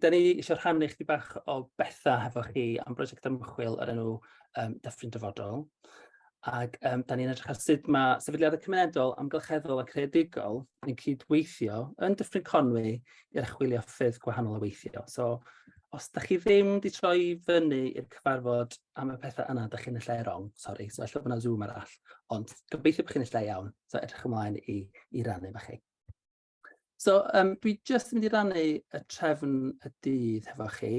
Da ni eisiau rhannu chydig bach o bethau hefo chi am brosiect ymchwil o'r enw Dyffryn Dyfodol. Ac da ni'n edrych ar sut mae sefydliadau cymunedol, amgylcheddol a creadigol yn cydweithio yn Dyffryn Conwy i archwilio ffyrdd gwahanol o weithio. So, os da chi ddim wedi troi fyny i'r cyfarfod am y pethau yna, da chi'n y lle wrong, sori. So, ella bod yna Zoom arall, ond gobeithio bod chi'n y lle iawn. So, edrych ymlaen i rannu efo chi. So, dwi jyst yn mynd i rannu y trefn y dydd hefo chi.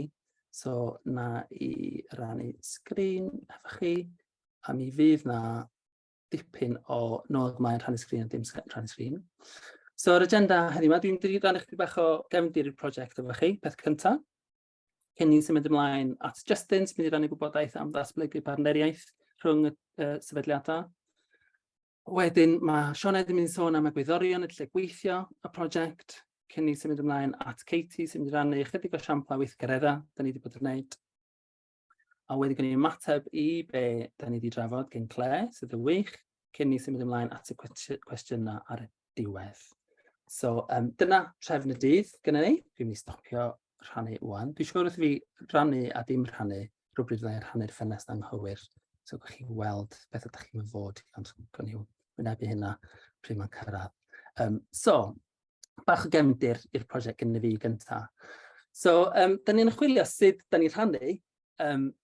So, na i rannu sgrin hefo chi, a mi fydd na dipyn o nôl ac ymlaen rhannu sgrin a dim rhannu sgrin. So, yr agenda heddiw yma, dwi'n mynd i rannu chydig bach o gefndir i'r prosiect efo chi, peth cyntaf. Cyn ni'n symud ymlaen at Justin, sy'n mynd i rannu gwybodaeth am ddatblygu partneriaeth rhwng y sefydliadau. Wedyn mae Sioned yn mynd i sôn am egwyddorion y lle gweithio y prosiect, cyn ni symud ymlaen at Katie sy'n mynd i rannu ychydig o siamplau weithgareddau da ni wedi bod yn gwneud. A wedyn gen i ymateb i be da ni wedi drafod gen Claire, sydd yn wych, cyn ni symud ymlaen at y cwestiynau ar y diwedd. So dyna trefn y dydd gyda ni. Dwi'n mynd i stopio rhannu wan. Dwi'n siŵr wrth i fi rannu a dim rhannu, rhywbryd fyddai'n rhannu'r ffenest anghywir. So gewch chi weld beth ydych chi'n fod, ond gawn ni wynebu hynna pryd mae'n cyrraedd. So, bach o gefndir i'r prosiect gyda fi gyntaf. So, da ni'n chwilio sut da ni'n rhannu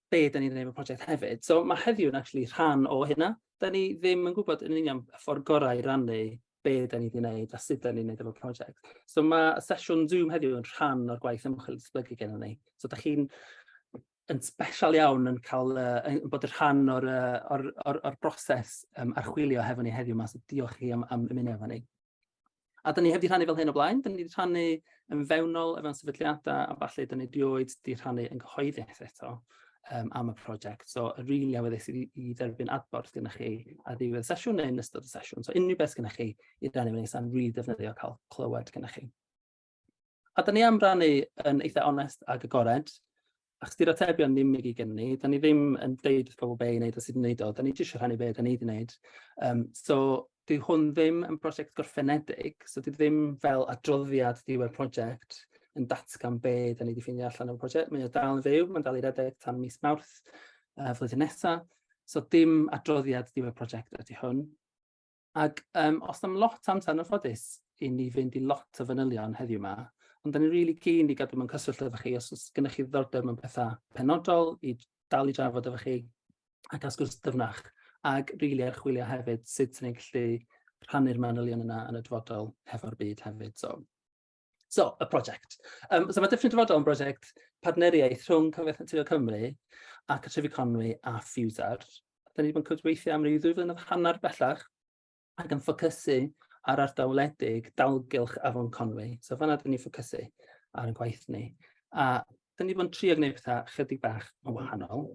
be da ni'n gwneud efo prosiect hefyd. So mae heddiw yn actually rhan o hynna. Da ni ddim yn gwybod yn union y ffordd gorau i rannu be da ni wedi gwneud a sut da ni'n gwneud efo'r prosiect. So mae y sesiwn Zoom heddiw yn rhan o'r gwaith ymchwil datblygu gennym ni. So da chi'n yn special iawn yn cael yn bod yn rhan o'r, or, or, or broses archwilio hefo ni heddiw yma. So diolch chi am ymuno efo ni. A da ni heb di rhannu fel hyn o blaen, da ni wedi rhannu yn fewnol efo'n sefydliadau a falle da ni rioed di rhannu yn gyhoeddus eto am y prosiect. So, y rili really awyddus i dderbyn adborth gyda chi ar ddiwedd y sesiwn neu yn ystod y sesiwn. So, unrhyw beth gyda chi i rannu efo ni, sa'n rili defnyddio cael clywed gyda chi. A da ni am rannu yn eitha onest ag agored, achos di'r atebion ddim i gyd gen ni, da ni ddim yn deud wrth bobl be i wneud a sut i wneud o, da ni jyst eisiau rhannu be da ni wedi wneud. So, dyw hwn ddim yn brosiect gorffenedig, so dyw ddim fel adroddiad diwedd prosiect yn datgan be da ni wedi ffeindio allan o'r prosiect. Mae o dal yn fyw, mae'n dal i redeg tan mis Mawrth flwyddyn nesaf. So dim adroddiad diwedd prosiect ydy hwn. Ac os am lot amser yn anffodus i ni fynd i lot o fanylion heddiw yma, ond da ni'n rili really keen i gadw mewn cyswllt efo chi os oes gennych chi ddiddordeb mewn pethau penodol i dal i drafod efo chi a cael sgwrs dyfnach ac rili really archwilio hefyd sut ni'n gallu rhannu'r manylion yna yn y dyfodol hefo'r byd hefyd. So, y prosiect. So mae Dyffryn Dyfodol yn brosiect partneriaeth rhwng Cyfoeth Naturiol Cymru a Cartrefi Conwy a Ffiwsar. Da ni wedi bod yn cydweithio am ryw 2.5 flynedd bellach ac yn ffocysu ar ardal wledig dalgylch Afon Conwy. So fanna da ni'n ffocysu ar ein gwaith ni. A da ni wedi bod yn trio gwneud pethau chydig bach yn wahanol.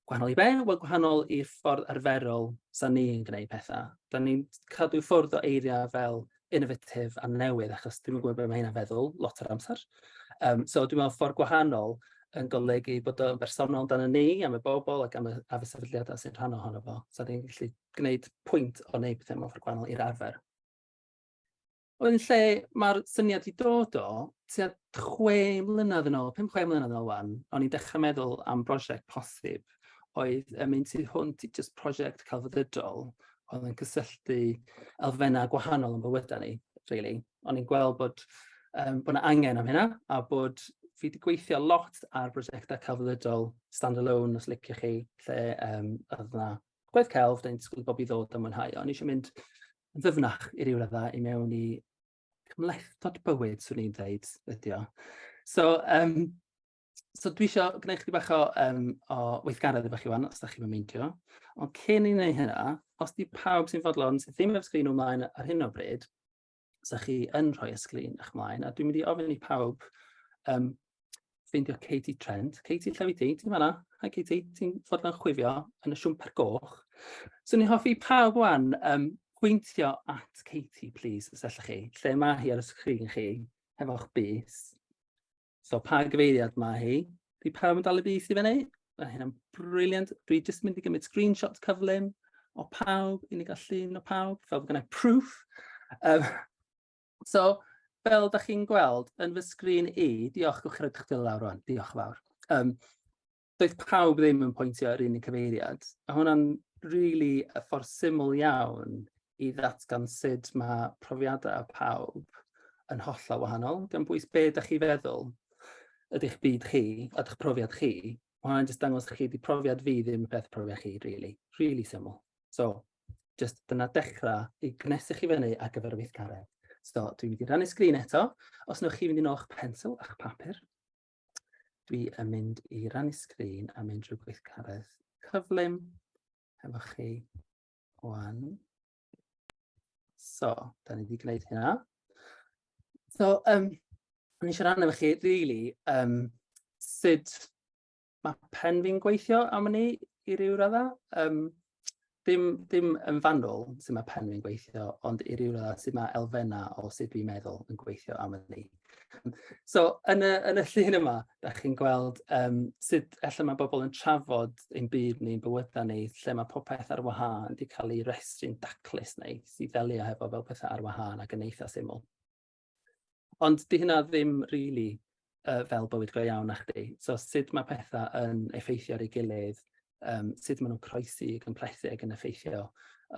Gwahanol i be? Wel, gwahanol i'r ffordd arferol sa ni'n gwneud pethau. Da ni'n cadw ffwrdd o eiriau fel innovative a newydd, achos dwi'm yn gwybod be mae hynna'n feddwl lot o'r amser. So dwi'n meddwl ffordd gwahanol yn golygu bod o'n bersonol amdano ni, am y bobl ac am y sefydliadau sy'n rhan ohono fo. So ni'n gallu gwneud pwynt o wneud pethau mewn ffordd gwahanol i'r arfer. Wedyn lle mae'r syniad i dod o, tua 6 mlynedd yn ôl, 5-6 mlynedd yn ôl wan, o'n i'n dechrau meddwl am brosiect posib oedd yn mynd tu hwnt i jyst prosiect celfyddydol oedd yn cysylltu elfennau gwahanol yn bywydau ni, really. O'n i'n gweld bod 'na angen am hynna a bod fi wedi gweithio lot ar brosiectau celfyddydol stand-alone, os liciwch chi, lle oedd yna gwaith celf, da ni'n disgwyl i bobl i ddod a mwynhau. O'n i eisiau mynd yn ddyfnach i ryw raddau i mewn i cymhlethdod bywyd, swn i'n dweud, ydi o. So dwi eisiau gwneud chydig bach o weithgaredd efo chi wan, os da chi'n meindio. Ond cyn i wneud hynna, os di pawb sy'n fodlon, sydd ddim efo sgrin nhw ymlaen ar hyn o bryd, sa chi yn rhoi y sgrin eich mlaen, a dwi'n mynd i ofyn i pawb ffeindio Katie Trent. Katie, lle wyt ti? Ti'n fanna? Hi Katie, ti'n fodlon chwifio yn y siwmper goch. So ni'n hoffi pawb wan pwyntio at Katie, please, os allwch chi. Lle mae hi ar y sgrin chi, hefo'ch bys. So pa gyfeiriad mae hi? Di pawb yn dal y bys i fyny? Mae hynna'n brilliant. Dwi jyst mynd i gymryd screenshot cyflym o pawb, i ni gael llun o pawb, fel bod gennau proof. So, fel da chi'n gweld yn fy sgrin i, diolch, gwch chi roed eich dwylo lawr rwan, diolch yn fawr. Doedd pawb ddim yn pwyntio yr un cyfeiriad. A hwnna'n really y ffordd syml iawn i ddatgan sut mae profiadau pawb yn hollol wahanol. Gan bwys be da chi feddwl ydy'ch byd chi a ydych profiad chi, mae hwnna'n jyst dangos chi di profiad fi ddim y peth profiad chi, really. Really syml. So, just dyna dechrau i gnesu chi fyny ar gyfer y weithgaredd. So, dwi'n mynd i rannu sgrin eto. Os newch chi fynd i nôl eich pensel a'ch papur, dwi yn mynd i rannu sgrin a mynd drwy gweithgaredd cyflym efo chi wan. So, da ni wedi gwneud hynna. So, o'n i eisiau rhannu efo chi, really, sut mae pen fi'n gweithio am ni i ryw raddau. Dim, dim yn fanwl sut mae pen fi'n gweithio, ond i ryw raddau sut mae elfennau o sut dwi'n meddwl yn gweithio am ni. So, yn y llun yma, da chi'n gweld sut ella mae bobl yn trafod ein byd ni'n bywydau ni, lle mae popeth ar wahân wedi cael ei restru'n daclus neu sydd ddelio hefo fel pethau ar wahân ac yn eitha syml. Ond di hynna ddim really fel bywyd go iawn na chdi. So sut mae pethau yn effeithio ar ei gilydd, sut maen nhw'n croesi ac yn plethu ac yn effeithio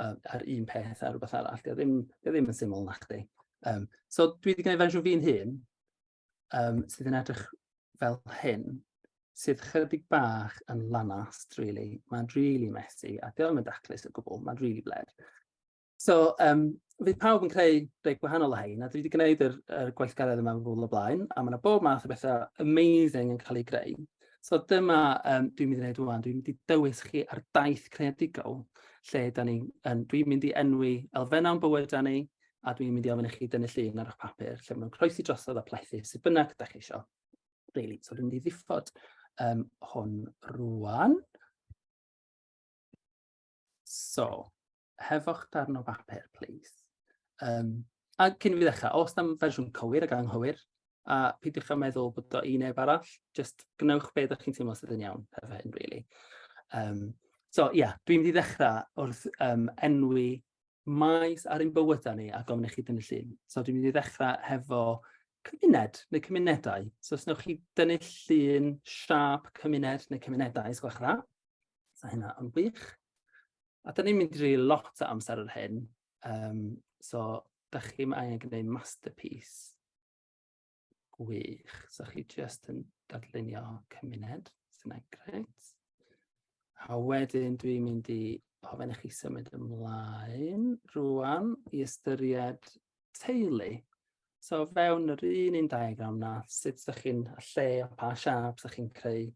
ar un peth a rhywbeth arall. Di o ddim, di o ddim yn syml na chdi. So dwi wedi gwneud fersiwn fi'n hun, sydd yn edrych fel hyn, sydd chydig bach yn lanast, really. Mae'n really messy, a di o ddim yn daclus o gwbl, mae'n really bled. So, fydd pawb yn creu reit gwahanol o hein, a dwi wedi gwneud yr gweithgaredd yma fwy o blaen, a mae yna bob math o bethau amazing yn cael ei greu. So dyma dwi'n mynd i wneud rwan, dwi'n mynd i dywys chi ar daith creadigol, lle da ni, dwi'n mynd i enwi elfennau'n bywydau ni, a dwi'n mynd i ofyn i chi dynnu llun ar eich papur, lle maen nhw'n croesi drosodd a plethu, sut bynnag da chi isio. Really. So dwi'n mynd i ddiffod hwn rwan. So, hefo'ch darn o bapur, please. A cyn i fi ddechrau, os am fersiwn cywir ac anghywir, a peidiwch â meddwl bod o i neb arall, just gwnewch be ydych chi'n teimlo sydd yn iawn efo hyn, really. So, ie, yeah, dwi'n mynd i ddechrau wrth enwi maes ar ein bywydau ni a gofyn i chi dynnu llun. So, dwi'n mynd i ddechrau hefo cymuned neu cymunedau. So, os wnewch chi dynnu llun siâp cymuned neu cymunedau, os gwelwch yn dda. So hynna yn wych. A da ni'n mynd i rili lot o amser ar hyn. So, da chi'n angen gwneud masterpiece gwych. So chi just yn dadlunio cymuned. So hynna'n grêt. A wedyn dwi'n mynd i ofyn i chi symud ymlaen rwan i ystyried teulu. So fewn yr un un diagram na, sut ydych chi'n, a lle a pa siâp ydych chi'n creu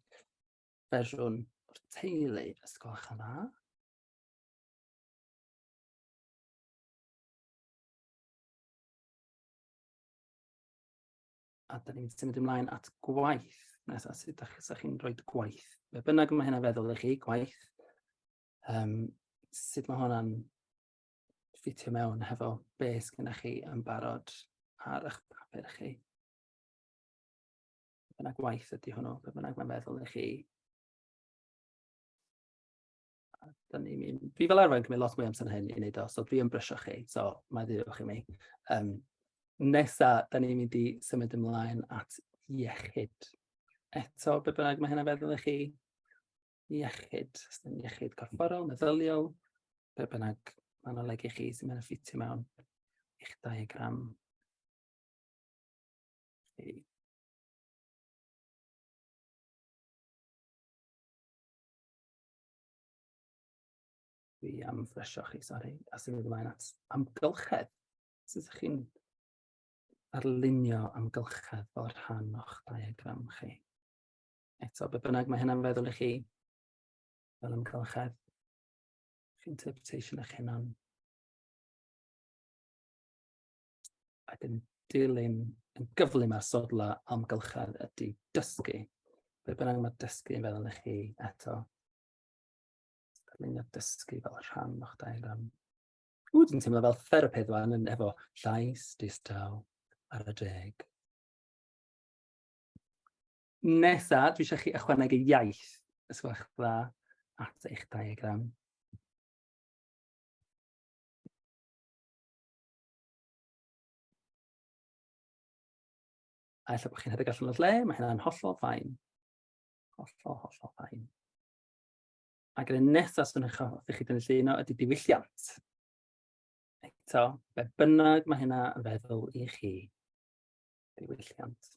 fersiwn o'r teulu, os gwelwch yn dda. A da ni'n symud ymlaen at gwaith. Nesaf, sut ydych chi, chi'n rhoi gwaith? Be bynnag mae hynna feddwl i chi, gwaith. Sut mae hwnna'n ffitio mewn hefo be sgynnoch chi yn barod ar eich papur chi? Be bynnag waith ydy hwnnw, be bynnag mae'n feddwl i chi. A da ni'n mynd... Dwi fel arfer yn cymryd lot mwy amser na hyn i wneud o, so dwi yn brysio chi, so mae ddiolch i mi. Nesa, da ni'n mynd i symud ymlaen at iechyd. Eto, be bynnag mae hynna'n feddwl i chi, iechyd, os ydyn iechyd corfforol, meddyliol, be bynnag mae'n olygu chi sy'n mynd i ffitio mewn i'ch diagram chi. Dwi am ffresio chi, sori, a symud ymlaen at amgylchedd. Sut ydych chi'n arlunio amgylchedd fel rhan o'ch diagram chi? Eto, be bynnag mae hynna'n feddwl i chi fel amgylchedd, chi'n interpretation eich hunan. Ac yn dilyn yn gyflym ar sodla amgylchedd ydy dysgu. Be bynnag mae dysgu yn feddwl i chi eto. Darlunio dysgu fel rhan o'ch diagram. Ww, dwi'n teimlo fel therapydd wan yn efo llais distaw ar y deg. Nesa, dwi eisiau chi ychwanegu iaith, os gwelwch dda, at eich diagram. A ella bod chi'n rhedeg allan o lle, mae hynna'n hollol fine. Hollol, hollol fine. Ac yr un nesaf sy'n eich hoffi chi dynnu llun o ydy diwylliant. Eto, be bynnag mae hynna yn feddwl i chi. Diwylliant.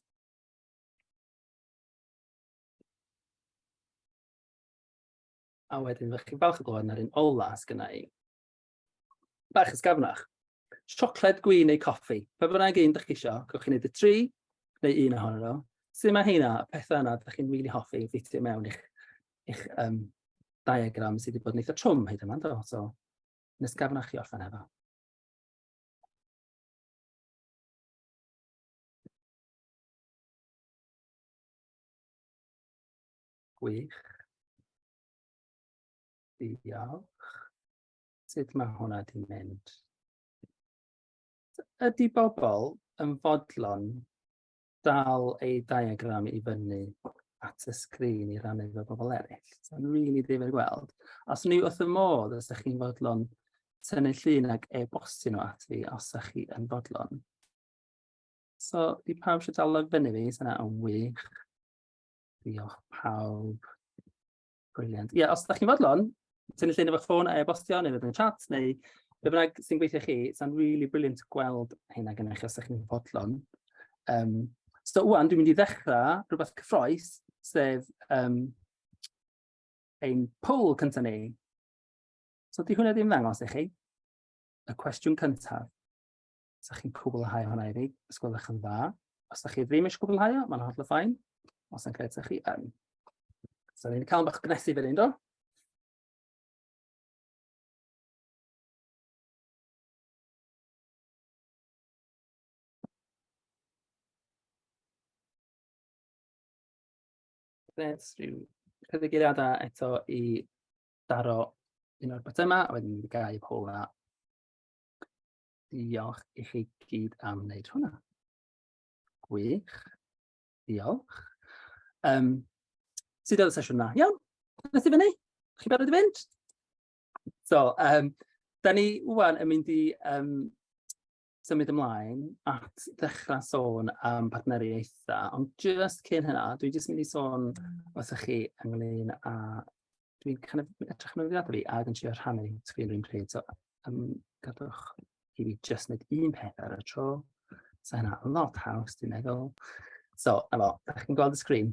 A wedyn, fych chi'n falch o glywed na'r un ola sgynna i. Bach ysgafnach. Siocled, gwin neu coffi. Pa bynnag un dych chi isio, gewch chi wneud y tri neu un ohonyn nhw. Sut mae heina, y pethau yna dych chi'n rili hoffi ffitio mewn i'ch, i'ch diagram sydd wedi bod yn eitha trwm hyd yma, do? So, yn ysgafnach i orffen efo. Gwych. Diolch. Sut mae hwnna di mynd? Ydy bobl yn fodlon dal eu diagram i fyny at y sgrin i rannu efo bobl eraill? Sa'n rili ddifyr gweld. A swn i wrth y modd os ydych chi'n fodlon tynnu llun ac e-bostio nhw at fi os ydych chi yn fodlon. So, di pawb eisiau dal o fyny fi, so yna yn wych. Diolch pawb. Brilliant. Ie, os ydych chi'n fodlon, tynnu llun efo'ch ffôn a e-bostio neu fydd yn chat neu be bynnag sy'n gweithio chi, sa'n really brilliant gweld hynna gennych chi os ydych chi'n fodlon. So wan, dwi'n mynd i ddechrau rhywbeth cyffroes, sef ein poll cyntaf ni. So di hwnna ddim ddangos i chi. Y cwestiwn cyntaf. Os ydych chi'n cwblhau hwnna i fi, os gwelwch yn dda. Os ydych chi ddim eisiau cwblhau o, mae'n hollol fine. Os yn credu chi yn. So ni'n cael bach gnesu fan hyn, do? Gret, rhyw chydig eiliadau eto i daro un o'r botymau, a wedyn mynd i gau y poll yna. Diolch i chi gyd am wneud hwnna. Gwych. Diolch. Sut oedd y sesiwn yna? Iawn? Nes i fyny? Chi barod i fynd? So, da ni wan yn mynd i symud ymlaen at ddechrau sôn am partneriaethau, ond just cyn hynna, dwi jyst mynd i sôn wrthych chi ynglyn â... Dwi'n kind of edrych yn ymwneud fi ac yn trio rhannu sgrin rhywun pryd, so gadwch i fi just wneud un peth ar y tro. So hynna lot haws, dwi'n meddwl. So, na fo, da chi'n gweld y sgrin.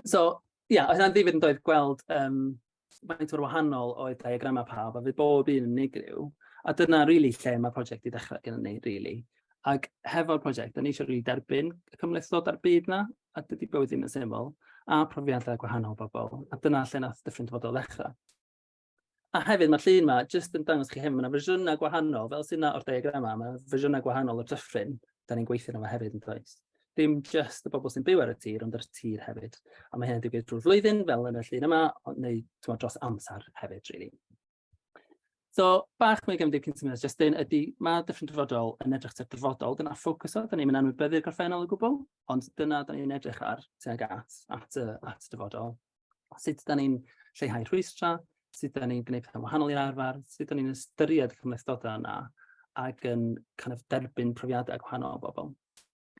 So, ia, oedd hynna'n ddifyr yn doedd gweld faint o'r wahanol oedd diagramau pawb, a fydd bob un yn unigryw. A dyna rili lle mae prosiect i ddechrau gyda ni, rili. Ac hefo'r prosiect, da ni eisiau rili derbyn y cymhlethdod a'r byd 'na, a dydy bywyd ddim yn syml, a profiadau gwahanol bobl. A dyna lle nath Dyffryn Dyfodol ddechrau. A hefyd mae'r llun yma jyst yn dangos chi hefyd, mae yna fersiynau gwahanol, fel sy'n yna o'r diagramau, mae fersiynau gwahanol o'r dyffryn, da ni'n gweithio arno fo hefyd yn does. Dim jyst y bobl sy'n byw ar y tir, ond yr tir hefyd. A mae hynny'n digwydd drwy'r flwyddyn, fel yn y llun yma, neu t'mod, dros amser hefyd, really. So, bach mwy gefndir cyn symud at Justin ydy, mae Dyffryn Dyfodol yn edrych tuag dyfodol, dyna ffocws o, da ni'n mynd anwybyddu'r gorffennol o gwbl, ond dyna da ni'n edrych ar tuag at y dyfodol. Sut da ni'n lleihau rhwystrau, sut da ni'n gwneud pethau'n wahanol i'r arfer, sut da ni'n ystyried y cymhlethdodau yna ac yn kind of derbyn profiadau gwahanol o bobl.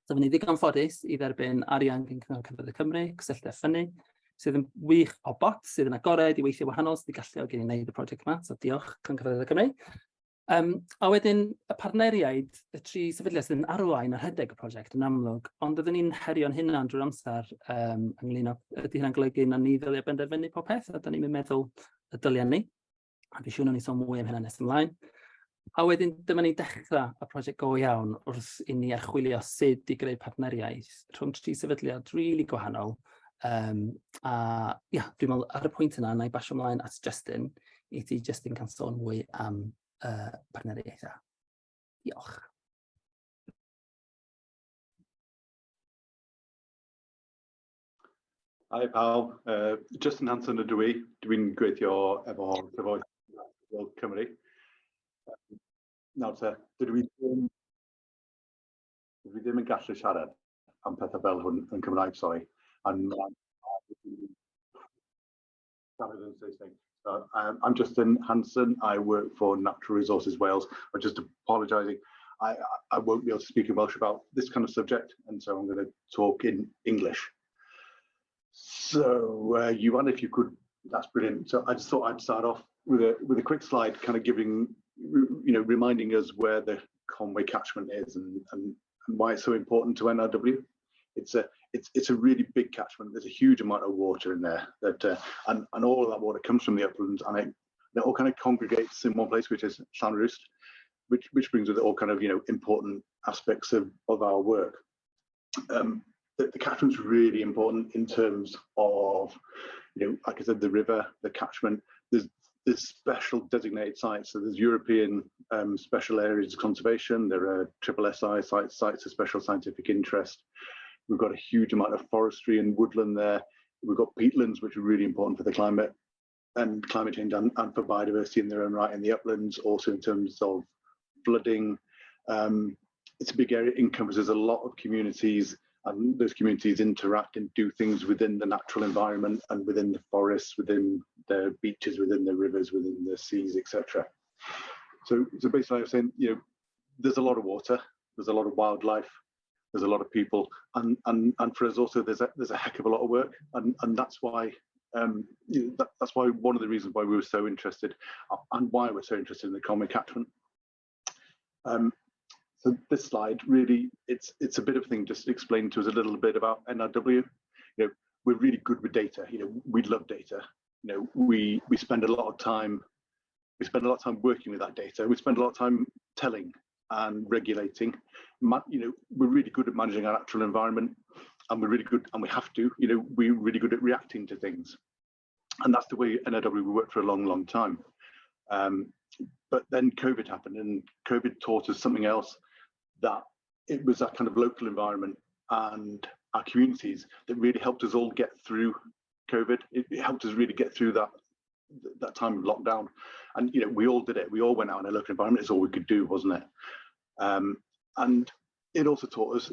So, fy ni ddigon ffodus i dderbyn arian gan Cyngor Celfyddydau Cymru, Cysylltu a Ffynnu, sydd yn wych o bot, sydd yn agored i weithio wahanol, sydd wedi galluogi ni wneud y prosiect yma. So diolch, Cyngor Celfyddydau Cymru. A wedyn y partneriaid, y tri sefydliad sydd yn arwain a rhedeg y prosiect yn amlwg, ond oedden ni'n herio'n hunan drwy'r amser ynglyn â ydy hynna'n golygu na ni ddylia benderfynu popeth, a da ni'n meddwl y dylia ni. A fi siŵr nawn ni sôn mwy am hynna nes ymlaen. A wedyn dyma ni'n dechrau y prosiect go iawn wrth i ni archwilio sut i greu partneriaeth rhwng tri sefydliad rili gwahanol. A ia, dwi'n meddwl ar y pwynt yna, na i basio ymlaen at Justin, i ti Justin cael sôn mwy am partneriaethau. Diolch. Hi pawb, Justin Hanson ydw i. Dwi'n gweithio efo Cyfoeth Naturiol Cymru. Nawr te, dydw i ddim yn gallu siarad am pethau fel hwn yn Cymraeg, sori. Siarad yn Saesneg. So, I'm Justin Hanson. I work for Natural Resources Wales. I'm just apologising. I won't be able to speak in Welsh about this kind of subject, and so I'm going to talk in English. So, Iwan, if you could, that's brilliant. So I just thought I'd start off with a quick slide, kind of giving, you know, reminding us where the Conwy catchment is and why it's so important to NRW. It's a really big catchment. There's a huge amount of water in there that and all of that water comes from the uplands, and it all kind of congregates in one place, which is Llanrwst, which brings with it all kind of, you know, important aspects of our work. The catchment's really important in terms of, you know, like I said, the river, the catchment. There's special designated sites. So there's European special areas of conservation. There are triple SI sites, sites of special scientific interest. We've got a huge amount of forestry and woodland there. We've got peatlands, which are really important for the climate and climate change and for biodiversity in their own right in the uplands, also in terms of flooding. It's a big area, it encompasses a lot of communities, and those communities interact and do things within the natural environment and within the forests, within the beaches, within the rivers, within the seas, etc. So basically I was saying, you know, there's a lot of water, there's a lot of wildlife, there's a lot of people, and for us also there's a heck of a lot of work, and that's why you know, that's why one of the reasons why we were so interested and why we're so interested in the Conwy catchment. So this slide really, it's a bit of a thing just to explain to us a little bit about NRW. You know, we're really good with data. You know, we love data. You know, we spend a lot of time, working with that data. We spend a lot of time telling and regulating. You know, we're really good at managing our natural environment, and we're really good, and we have to, you know, we're really good at reacting to things. And that's the way NRW worked for a long, long time. But then COVID happened, and COVID taught us something else, that it was that kind of local environment and our communities that really helped us all get through COVID. It helped us really get through that time of lockdown. And, you know, we all did it. We all went out in a local environment. It's all we could do, wasn't it? And it also taught us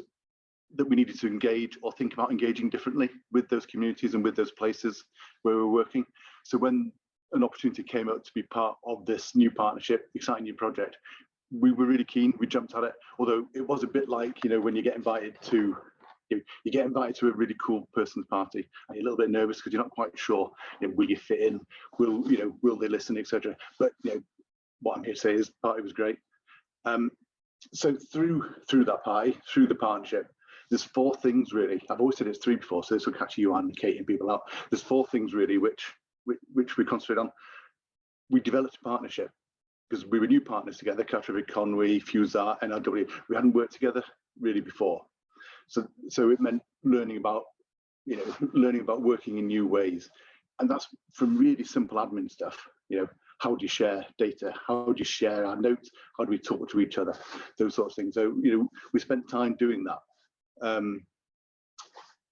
that we needed to engage or think about engaging differently with those communities and with those places where we were working. So when an opportunity came up to be part of this new partnership, exciting new project, we were really keen. We jumped at it, although it was a bit like, you know, when you get invited to, you get invited to a really cool person's party and you're a little bit nervous because you're not quite sure, you know, will you fit in, will, you know, will they listen, etc. But, you know, what I'm here to say is the party was great. So through that party, through the partnership, there's four things really. I've always said it's three before, so this will catch you and Kate and people out. There's four things really which we concentrate on. We developed a partnership because we were new partners together, Cartrefi Conwy, Fusar, NRW. We hadn't worked together really before. So it meant learning about, you know, learning about working in new ways. And that's from really simple admin stuff. You know, how do you share data? How do you share our notes? How do we talk to each other? Those sorts of things. So, you know, we spent time doing that,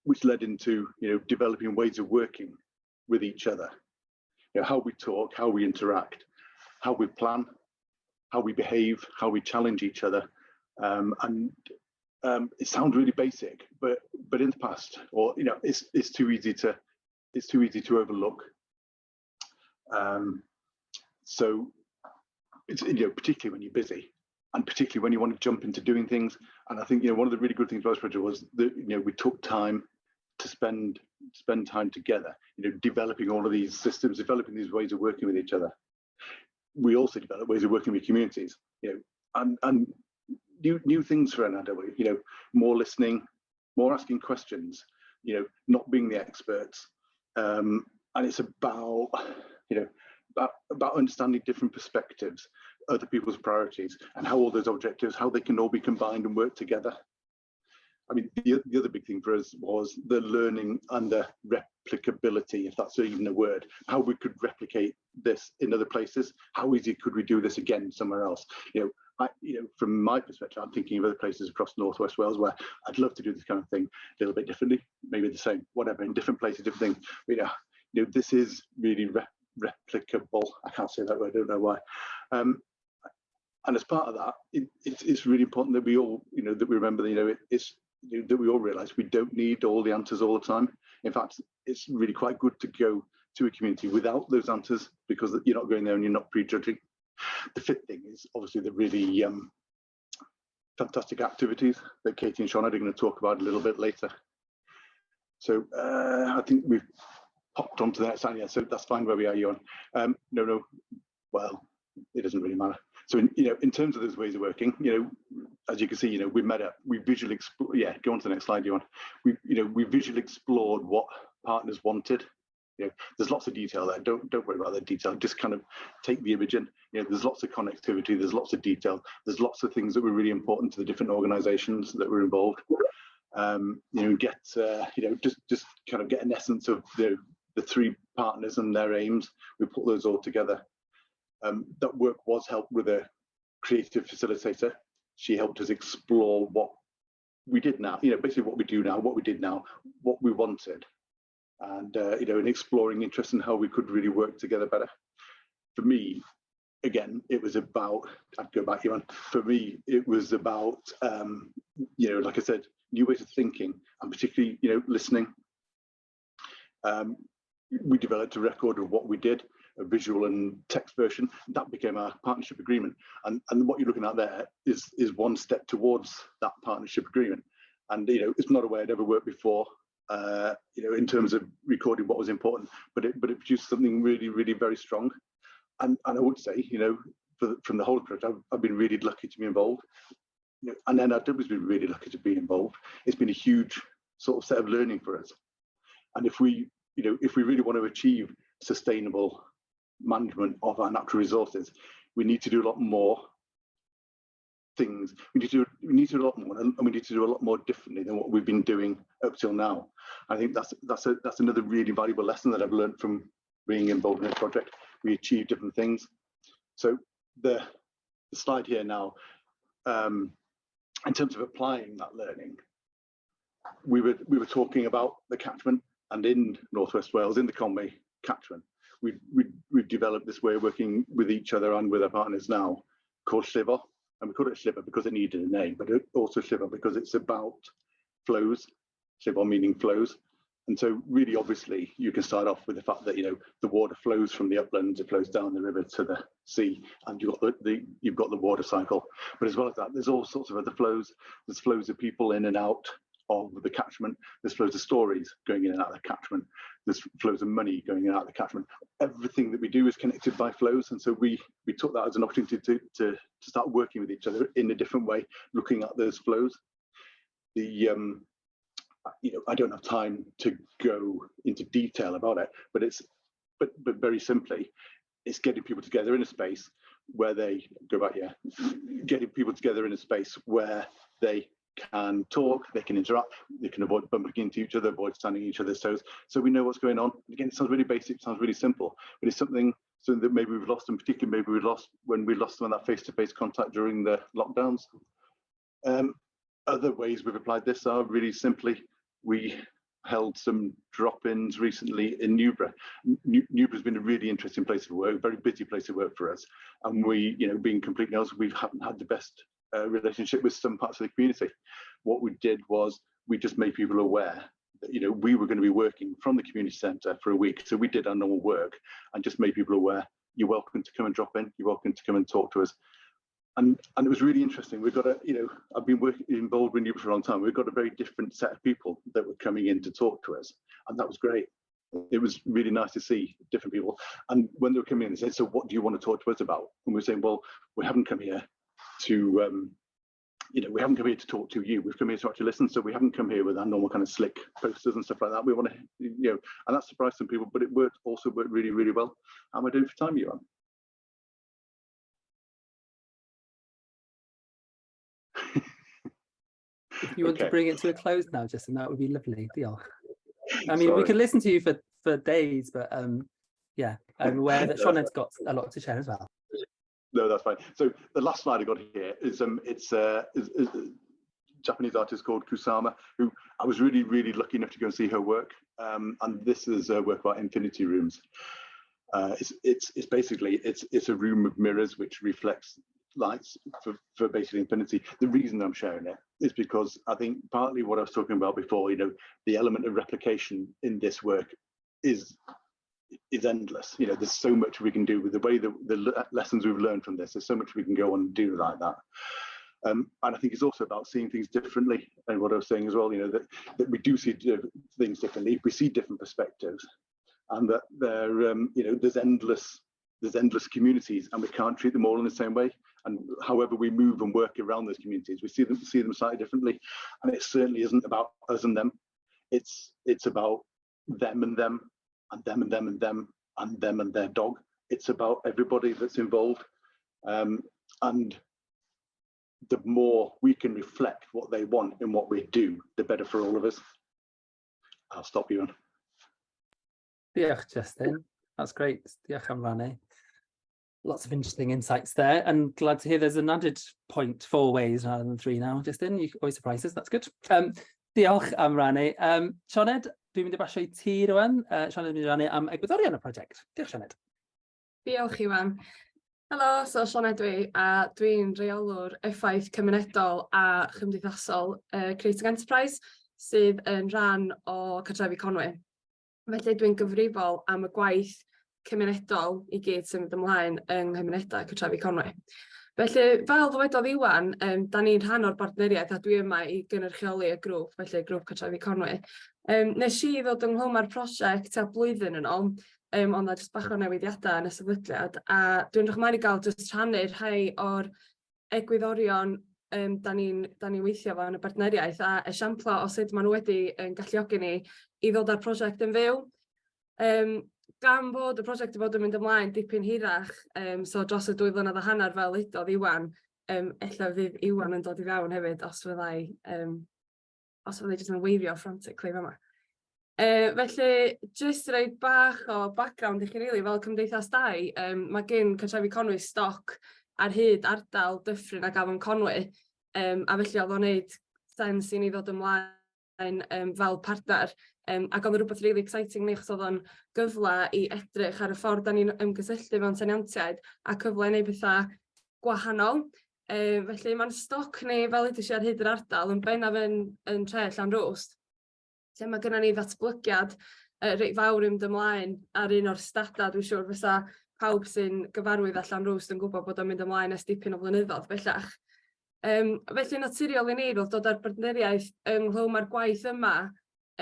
which led into, you know, developing ways of working with each other. You know, how we talk, how we interact, how we plan, how we behave, how we challenge each other. It sounds really basic, but in the past, or, you know, it's too easy to overlook. So it's, you know, particularly when you're busy and particularly when you want to jump into doing things. And I think, you know, one of the really good things about this project was that, you know, we took time to spend time together, you know, developing all of these systems, developing these ways of working with each other. We also developed ways of working with communities, you know, and new things for NRW, you know, more listening, more asking questions, you know, not being the experts. And it's about, you know, about understanding different perspectives, other people's priorities, and how all those objectives, how they can all be combined and work together. I mean, the other big thing for us was the learning and the replicability, if that's even a word, how we could replicate this in other places. How easy could we do this again somewhere else? You know, from my perspective, I'm thinking of other places across North West Wales where I'd love to do this kind of thing a little bit differently, maybe the same, whatever, in different places, different things. But, you know, this is really replicable. I can't say that word, I don't know why. And as part of that, it's really important that we all, you know, that we remember, you know, that we all realise we don't need all the answers all the time. In fact, it's really quite good to go to a community without those answers, because you're not going there and you're not prejudging. The fifth thing is obviously the really fantastic activities that Katie and Sioned are going to talk about a little bit later. So I think we've popped onto that side, yeah, so that's fine where we are, Iwan. No, well, it doesn't really matter. So, in terms of those ways of working, as you can see, we met up, we visually explore, yeah, go on to the next slide, Iwan. We visually explored what partners wanted. There's lots of detail there. Don't worry about the detail. Just kind of take the image in. There's lots of connectivity. There's lots of detail. There's lots of things that were really important to the different organizations that were involved. Just kind of get an essence of the three partners and their aims. We put those all together. That work was helped with a creative facilitator. She helped us explore what we did now, basically what we do now, what we did now, what we wanted, and in exploring interest and how we could really work together better. For me, again, it was about, I'd go back here on, for me, it was about, like I said, new ways of thinking and particularly, listening. We developed a record of what we did, a visual and text version. That became our partnership agreement. And what you're looking at there is one step towards that partnership agreement. And, it's not a way I'd ever worked before, in terms of recording what was important, but it produced something really, really very strong. And I would say, from the whole project, I've been really lucky to be involved. And NRW has been really lucky to be involved. It's been a huge sort of set of learning for us. And if we, if we really want to achieve sustainable management of our natural resources, we need to do a lot more things. We need to do a lot more, and we need to do a lot more differently than what we've been doing up till now. I think that's another really valuable lesson that I've learned from being involved in this project. We achieve different things. So the slide here now, in terms of applying that learning, we were talking about the catchment, and in North West Wales, in the Conwy catchment, we've developed this way of working with each other and with our partners now called Llifo. And we call it Llifo because it needed a name, but it also Llifo because it's about flows, Llifo meaning flows. And so really, obviously, you can start off with the fact that, the water flows from the uplands, it flows down the river to the sea, and you've got you've got the water cycle. But as well as that, there's all sorts of other flows. There's flows of people in and out of the catchment. There's flows of stories going in and out of the catchment. There's flows of money going in and out of the catchment. Everything that we do is connected by flows. And so we took that as an opportunity to start working with each other in a different way, looking at those flows. I don't have time to go into detail about it, but but very simply, it's getting people together in a space where they go back, yeah, getting people together in a space where they can talk, they can interact, they can avoid bumping into each other, avoid standing each other's toes, so we know what's going on. Again, it sounds really basic, sounds really simple, but it's something that maybe we've lost, and particularly maybe we lost when we lost some of that face-to-face contact during the lockdowns. Other ways we've applied this are really simply, we held some drop-ins recently in Newborough. Newborough's been a really interesting place of work, very busy place of work for us. And we, being completely honest, we haven't had the best relationship with some parts of the community. What we did was we just made people aware that, we were going to be working from the community centre for a week. So we did our normal work and just made people aware, you're welcome to come and drop in, you're welcome to come and talk to us. And it was really interesting. We've got a, I've been working involved with Newborough for a long time. We've got a very different set of people that were coming in to talk to us. And that was great. It was really nice to see different people. And when they were coming in, they said, so what do you want to talk to us about? And we were saying, well, we haven't come here to, we haven't come here to talk to you. We've come here to actually listen. So we haven't come here with our normal kind of slick posters and stuff like that. We want to, and that surprised some people, but it also worked really, really well. How am I doing for time, Iwan? If you want to bring it to a close now, Justin, that would be lovely. Diolch. I mean, we could listen to you for days, but yeah, I'm aware that Sioned's got a lot to share as well. No, that's fine. So the last slide I got here is a Japanese artist called Kusama, who I was really, really lucky enough to go and see her work. And this is her work about infinity rooms. It's basically it's a room of mirrors which reflects lights for basically infinity. The reason I'm sharing it is because I think partly what I was talking about before, the element of replication in this work is endless. There's so much we can do with the way that the lessons we've learned from this. There's so much we can go on and do like that. And I think it's also about seeing things differently. And what I was saying as well, that we do see things differently. We see different perspectives, and that there, there's endless communities, and we can't treat them all in the same way. And however we move and work around those communities, we see them slightly differently. And it certainly isn't about us and them. It's about them and them and them and them and them and them and their dog. It's about everybody that's involved. And the more we can reflect what they want in what we do, the better for all of us. I'll stop you. Diolch, Justin. That's great. Diolch am rannu. Lots of interesting insights there, and glad to hear there's an added point four ways rather than three now, Justin. You always surprise us, that's good. Diolch am rannu. Sioned, dwi'n mynd i basio i ti rwan. Sioned yn mynd i rannu am egwyddorion y prosiect. Diolch, Sioned. Diolch, Iwan. Helo, so Sioned dwi, a dwi'n reolwr effaith cymunedol a chymdeithasol Creating Enterprise, sydd yn rhan o Cartrefi Conwy. Felly dwi'n gyfrifol am y gwaith cymunedol i gyd sy'n mynd ymlaen yng nghymunedau Cartrefi Conwy. Felly, fel ddywedodd Iwan, da ni'n rhan o'r bartneriaeth a dwi yma i gynrychioli y grŵp, felly grŵp Cartrefi Conwy. Nes i ddod ynghlwm â'r prosiect tua blwyddyn yn ôl, ond na jyst bach o newidiadau yn y sefydliad, a dwi'n edrych ymlaen i gael jyst rhannu rhai o'r egwyddorion da ni'n ni weithio fo yn y bartneriaeth a esiamplau o sut maen nhw wedi yn galluogi ni i ddod â'r prosiect yn fyw. Gan fod y prosiect wedi bod yn mynd ymlaen dipyn hirach, so dros y 2 flynedd a hanner fel udodd Iwan, ella fydd Iwan yn dod i fewn hefyd os fyddai jyst yn weifio frantically fama. Felly, jyst rhoi bach o background i chi really, fel cymdeithas dai, mae gen Cartrefi Conwy stoc ar hyd ardal Dyffryn ac Afon Conwy, a felly oedd o'n neud sens i ni ddod ymlaen fel partner. Ac oedd o'n rhywbeth really exciting ni, achos oedd o'n gyfle i edrych ar y ffordd da ni'n ymgysylltu mewn tenantiaid a cyfle i wneud pethau gwahanol. Felly mae'n stoc ni, fel ydych chi, ar hyd yr ardal, yn bennaf yn tre Llanrwst, lle mae gennym ni ddatblygiad reit fawr yn mynd ymlaen ar un o'r stadau. Dwi'n siŵr fysa pawb sy'n gyfarwydd â Llanrwst yn gwybod bod o'n mynd ymlaen ers dipyn o flynyddoedd bellach. Felly naturiol i ni roedd dod â'r bartneriaeth ynghlwm â'r gwaith yma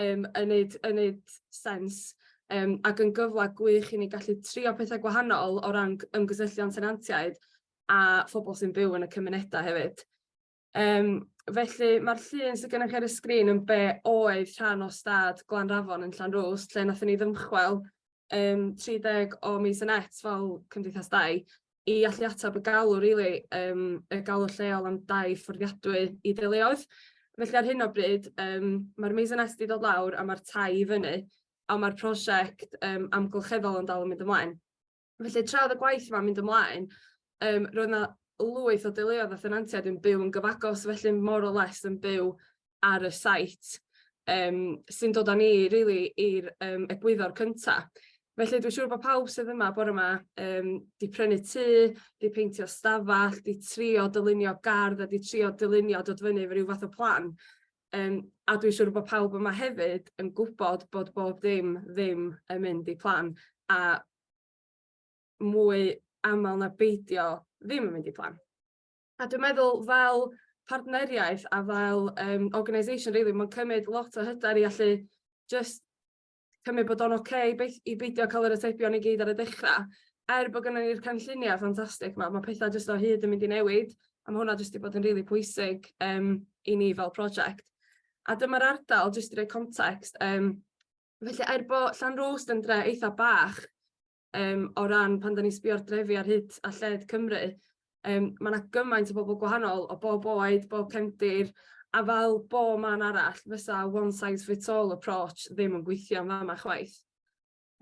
yn neud sens ac yn gyfle gwych i ni gallu trio pethau gwahanol o ran ymgysylltu â'n tenantiaid a phobl sy'n byw yn y cymunedau hefyd. Felly mae'r llun sydd gennych chi ar y sgrin yn be oedd rhan o stad Glanrafon yn Llanrwst, lle nathon ni ddymchwel 30 o maisonettes fel cymdeithas dai i allu ateb y galw, really, y galw lleol am dai fforddiadwy i deuluoedd. Felly ar hyn o bryd, mae'r maisonette wedi dod lawr a mae'r tai i fyny, a mae'r prosiect amgylcheddol yn dal yn mynd ymlaen. Felly tra oedd y gwaith yma'n mynd ymlaen, roedd yna lwyth o deuluoedd a thenantiaid yn byw yn gyfagos, felly more or less yn byw ar y site, sy'n dod â ni really i'r egwyddor cynta. Felly dwi'n siŵr bod pawb sydd yma bore yma 'di prynu tŷ, 'di peintio stafell, 'di trio dylunio gardd a 'di trio dylunio dod fyny efo ryw fath o plan. A dwi'n siŵr bod pawb yma hefyd yn gwybod bod bob dim ddim yn mynd i plan a mwy aml na beidio ddim yn mynd i plan. A dwi'n meddwl fel partneriaeth a fel organisation really, mae'n cymryd lot o hyder i allu just cymryd bod o'n ocê i beidio cael yr atebion i gyd ar y dechrau. Er bod gynnon ni'r cynlluniau ffantastig 'ma, mae pethau jyst o hyd yn mynd i newid, a mae hwnna jyst 'di bod yn rili pwysig i ni fel prosiect. A dyma'r ardal, jyst i roi context, felly er bod Llanrwst yn dre eitha bach o ran pan da ni'n sbio ar drefi ar hyd a lled Cymru, mae yna gymaint o bobl gwahanol o bob oed, bob cefndir, a fel bob man arall, fysa one size fits all approach ddim yn gweithio yn fama chwaith.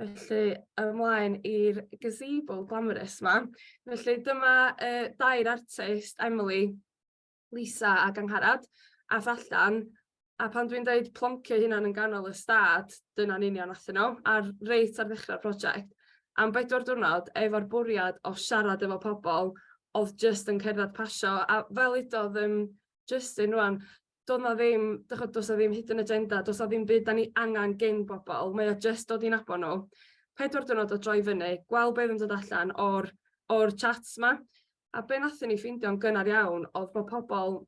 Felly, ymlaen i'r gazebo glamorous 'ma. Felly dyma dair artist, Emily, Lisa ac Angharad, ath allan, a pan dwi'n dweud ploncio hunan yn ganol y stad, dyna'n union nathon nhw, ar reit ar ddechrau'r prosiect. Am 4 diwrnod, efo'r bwriad o siarad efo pobl oedd jyst yn cerdded pasio, a fel udodd Justin rwan, doedd 'na ddim, dych does 'na ddim hidden agenda, does 'na ddim byd da ni angen gen bobl, mae o jyst dod i nabod nhw. 4 diwrnod o droi fyny, gweld beth yn dod allan o'r chats 'ma. A be nathon ni ffeindio'n gynnar iawn oedd bod pobl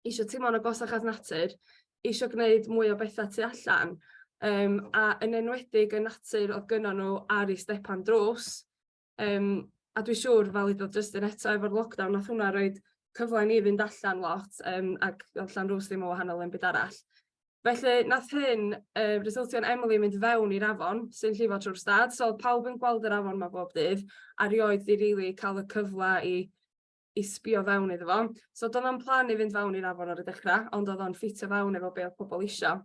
eisiau teimlo'n agosach at natur, eisiau gwneud mwy o bethau tu allan, um, a yn enwedig y natur oedd gynnon nhw ar eu stepan drws. Um, a dwi'n siŵr, fel udodd Justin eto efo'r lockdown, nath hwnna roed cyfle i ni fynd allan lot, um, ac oedd Llanrwst ddim o wahanol yn byd arall. Felly, nath hyn uh, resultio yn Emily mynd fewn i'r afon sy'n llifo trwy'r stad, so oedd pawb yn gweld yr afon ma bob dydd, a rioed di rili really cael y cyfle i, i sbio fewn iddo fo. So doedd na'm plan i fynd fewn i'r afon ar y dechrau, ond oedd o'n ffitio fewn efo be oedd pobl isio.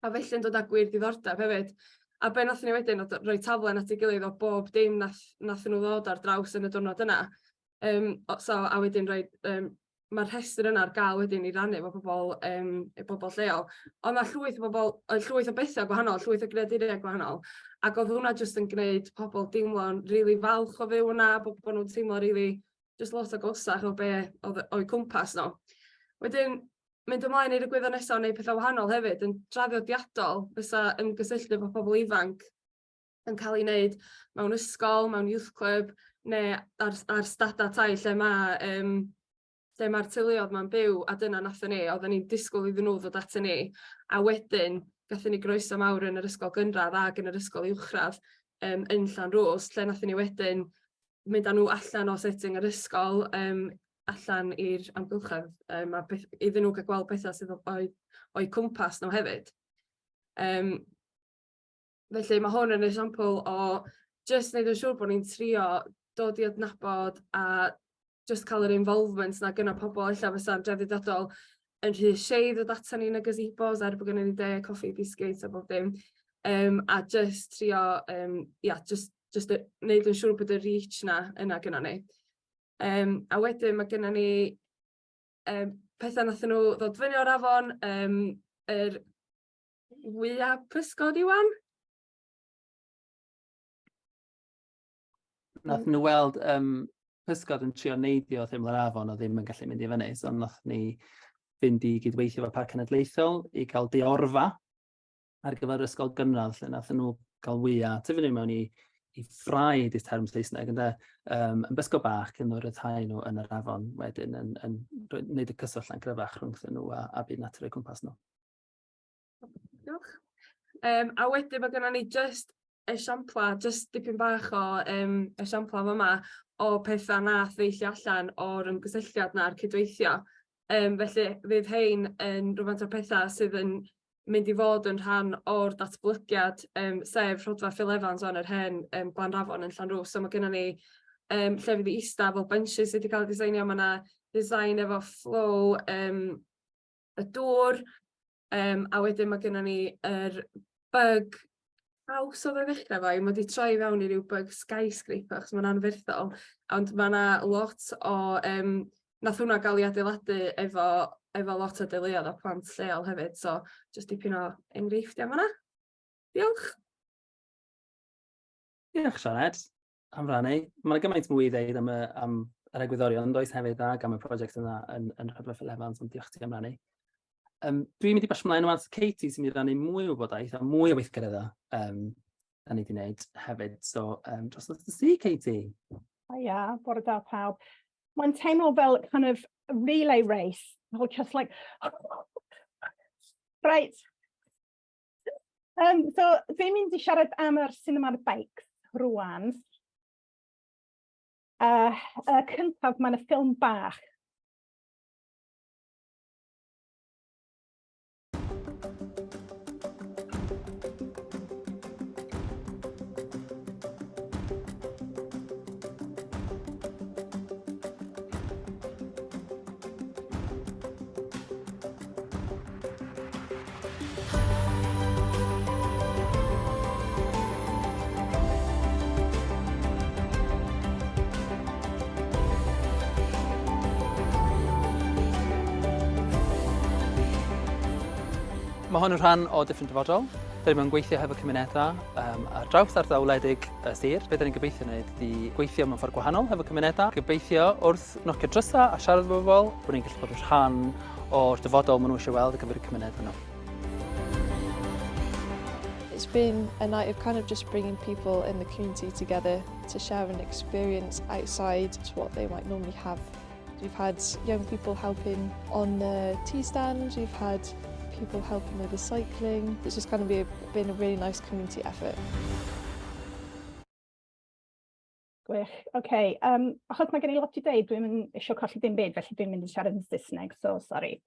A felly'n dod â gwir diddordeb hefyd. A be nathon ni wedyn oedd rhoi taflen at ei gilydd o bob dim nath, nathon nhw ddod ar draws yn y diwrnod yna. Um, so, a wedyn rhoi um, mae'r rhestr yna ar gael wedyn i rannu efo pobl, um, e bobl lleol. Ond mae llwyth o bobl, llwyth o bethau gwahanol, llwyth o greaduriau gwahanol. Ac oedd hwnna jyst yn gwneud pobl deimlo'n rili really falch o fyw yna, bod, bod nhw'n teimlo rili really, jyst lot agosach o be oedd o'u cwmpas nhw. Wedyn, mynd ymlaen i'r egwyddor nesaf o wneud pethau wahanol hefyd, yn draddodiadol fysa ymgysylltu efo pobl ifanc yn cael ei wneud mewn ysgol, mewn youth club, neu ar, ar stadau tai lle mae um, lle mae'r teuluoedd ma'n byw, a dyna nathon ni, oedden ni'n disgwyl iddyn nhw ddod ato ni, a wedyn gathon ni groeso mawr yn yr ysgol gynradd ac yn yr ysgol uwchradd um, yn Llanrwst, lle nathon ni wedyn mynd â nhw allan o setting yr ysgol, um, allan i'r amgylchedd, um, a beth, iddyn nhw gael gweld pethau sydd o'u, o'u cwmpas nhw hefyd. Um, Felly mae hwn yn esiampl o jyst wneud yn siŵr bod ni'n trio dod i adnabod a jyst cael yr involvement 'na gynna pobl ella fysa'n draddodiadol yn rhy shy i ddod ata ni yn y gazebos er bod gynnon ni de, coffi, biscuits a bob dim. Um, a jyst trio, um, ia, jyst, jyst wneud yn siŵr bod y reach 'na yna gynnon ni. Um, a wedyn mae gynnon ni um, pethau nathon nhw ddod fyny o'r afon, um, yr Wya pysgod, Iwan? Nath nhw weld um, pysgod yn trio neidio wrth ymyl yr afon o ddim yn gallu mynd i fyny, so nath ni fynd i gydweithio efo Parc Cenedlaethol i gael deorfa ar gyfer ysgol gynradd lle nath nhw gael wya tyfu nhw mewn i, i ffrau di'r term Saesneg, ynde, um, yn bysgod bach cyn nhw ryddhau nhw yn yr afon wedyn yn, yn, yn gwneud y cyswllt yn gryfach rhwngthyn nhw a, a byd natur o'u cwmpas nhw. Diolch. Um, a wedyn mae gennym ni just esiampla, just dipyn bach o um, esiampla yma o pethau nath ddeillio allan o'r ymgysylltiad na'r cydweithio. Um, felly fydd hein yn rhywfaint o'r pethau sydd yn mynd i fod yn rhan o'r datblygiad, um, sef Rhodfa Phil Evans o'n yr hen um, Glanrafon yn Llanrwst. So mae gennym ni um, llefydd i ista fel benches sydd wedi cael eu designio, mae yna design efo flow um, y dŵr, um, a wedyn mae gennym ni yr bug house oedd e ddechrau fo, mae wedi troi fewn i ryw bug skyscraper, achos mae'n anferthol, ond mae yna lot o, um, nath hwnna gael ei adeiladu efo, efo lot o deuluoedd o plant lleol hefyd, so jyst dipyn o enghreifftiau fan'na. Diolch. Diolch, Sianed, am rannu. Mae yna gymaint mwy i ddeud am, y, am yr egwyddorion, does hefyd, ac am y prosiect yna yn, yn Rhaglen Phil Evans, ond diolch ti am rannu. Um, dwi'n mynd i basio mlaen at Katie sy'n mynd i rannu mwy o wybodaeth a mwy o weithgareddau um, da ni wedi gwneud hefyd. So, um, dros at y si, Katie. Hiya, bore da pawb. Mae'n teimlo fel kind of relay race. Fel just like, right. Um, so, dwi'n mynd i siarad am yr cinema bikes rwan. Uh, y cyntaf, mae'n y ffilm bach. Mae hwn yn rhan o Dyffryn Dyfodol. Dyn ni'n gweithio hefo cymunedau um, ar draws ardal wledig y sir. Be dyn ni'n gobeithio wneud ydy gweithio mewn ffordd gwahanol hefo cymunedau. Gobeithio wrth nocio drysau a siarad efo bobl, bod ni'n gallu bod yn rhan o'r dyfodol maen nhw eisiau weld ar gyfer y cymuned nhw. It's been a night of kind of just bringing people in the community together to share an experience outside to what they might normally have. We've had young people helping on the tea stand, we've had people helping with the cycling. It's just kind of been a really nice community effort. Gwych. Okay, achos mae gen i lot i ddeud, dwi'm yn eisiau colli dim byd, felly dwi'n mynd i siarad yn Saesneg, so sorry.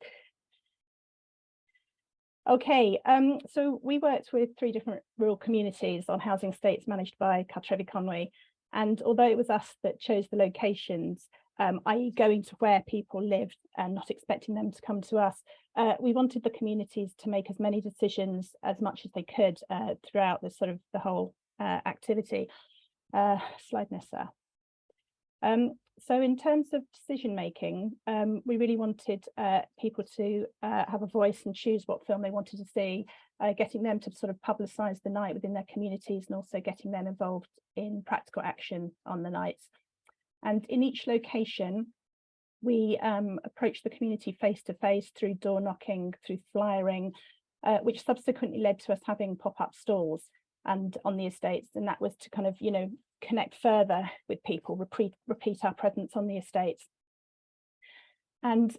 Okay, so we worked with three different rural communities on housing estates managed by Cartrefi Conwy. And although it was us that chose the locations, i.e. going to where people lived and not expecting them to come to us, we wanted the communities to make as many decisions as much as they could throughout the sort of the whole activity. Slide nesa. So in terms of decision making, we really wanted people to have a voice and choose what film they wanted to see, getting them to sort of publicise the night within their communities and also getting them involved in practical action on the nights. And in each location, we approached the community face to face through door knocking, through flyering, which subsequently led to us having pop-up stalls and on the estates. And that was to kind of, connect further with people, repeat our presence on the estates. And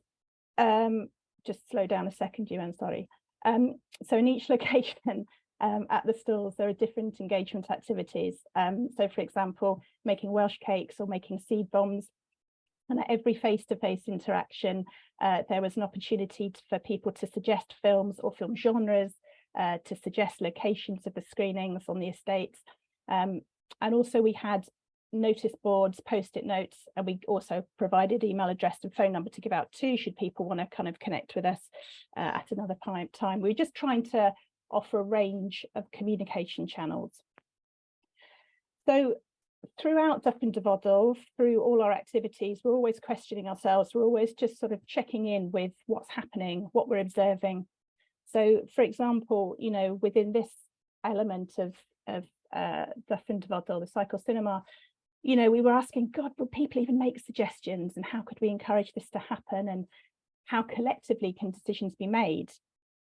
just slow down a second, Iwan, sorry. So in each location at the stalls, there are different engagement activities. So for example, making Welsh cakes or making seed bombs. And at every face-to-face interaction, there was an opportunity for people to suggest films or film genres, to suggest locations of the screenings on the estates. And also we had notice boards, post-it notes, and we also provided email address and phone number to give out too, should people want to kind of connect with us at another time. We were just trying to offer a range of communication channels. So throughout Dyffryn Dyfodol, through all our activities, we're always questioning ourselves. We're always just sort of checking in with what's happening, what we're observing. So, for example, within this element of Dyffryn Dyfodol, the cycle cinema, we were asking, God, will people even make suggestions? And how could we encourage this to happen? And how collectively can decisions be made?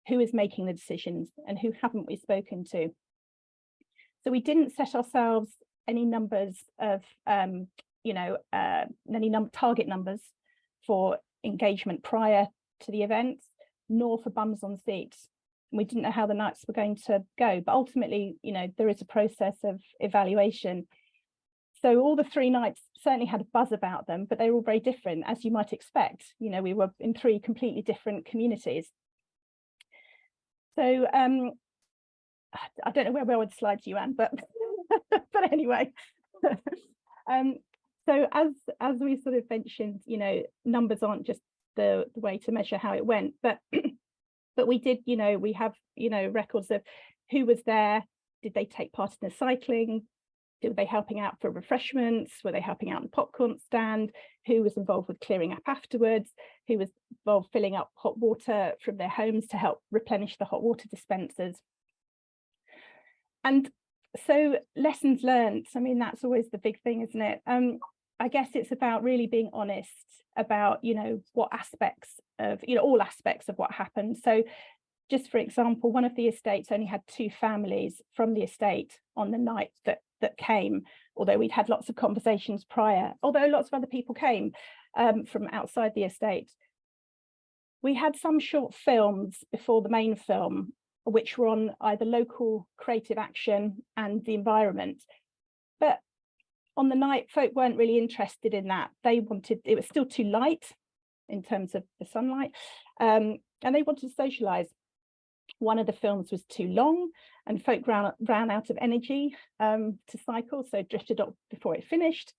Who is making the decisions and who haven't we spoken to? So we didn't set ourselves any numbers of, any target numbers for engagement prior to the events, nor for bums on seats. We didn't know how the nights were going to go, but ultimately, there is a process of evaluation. So all the three nights certainly had a buzz about them, but they were all very different, as you might expect. We were in three completely different communities. So I don't know where we are with the slides, Iwan, but but anyway. So as we sort of mentioned, numbers aren't just the way to measure how it went, but but we did, we have, records of who was there, did they take part in the cycling, were they helping out for refreshments, were they helping out in the popcorn stand, who was involved with clearing up afterwards, who was involved filling up hot water from their homes to help replenish the hot water dispensers. And so lessons learned, I mean, that's always the big thing, isn't it? I guess it's about really being honest about, what aspects of, all aspects of what happened. So just for example, one of the estates only had 2 families from the estate on the night that came, although we'd had lots of conversations prior, although lots of other people came from outside the estate. We had some short films before the main film, which were on either local creative action and the environment. But on the night, folk weren't really interested in that. They wanted, it was still too light in terms of the sunlight, and they wanted to socialize. One of the films was too long and folk ran out of energy to cycle, so drifted up before it finished.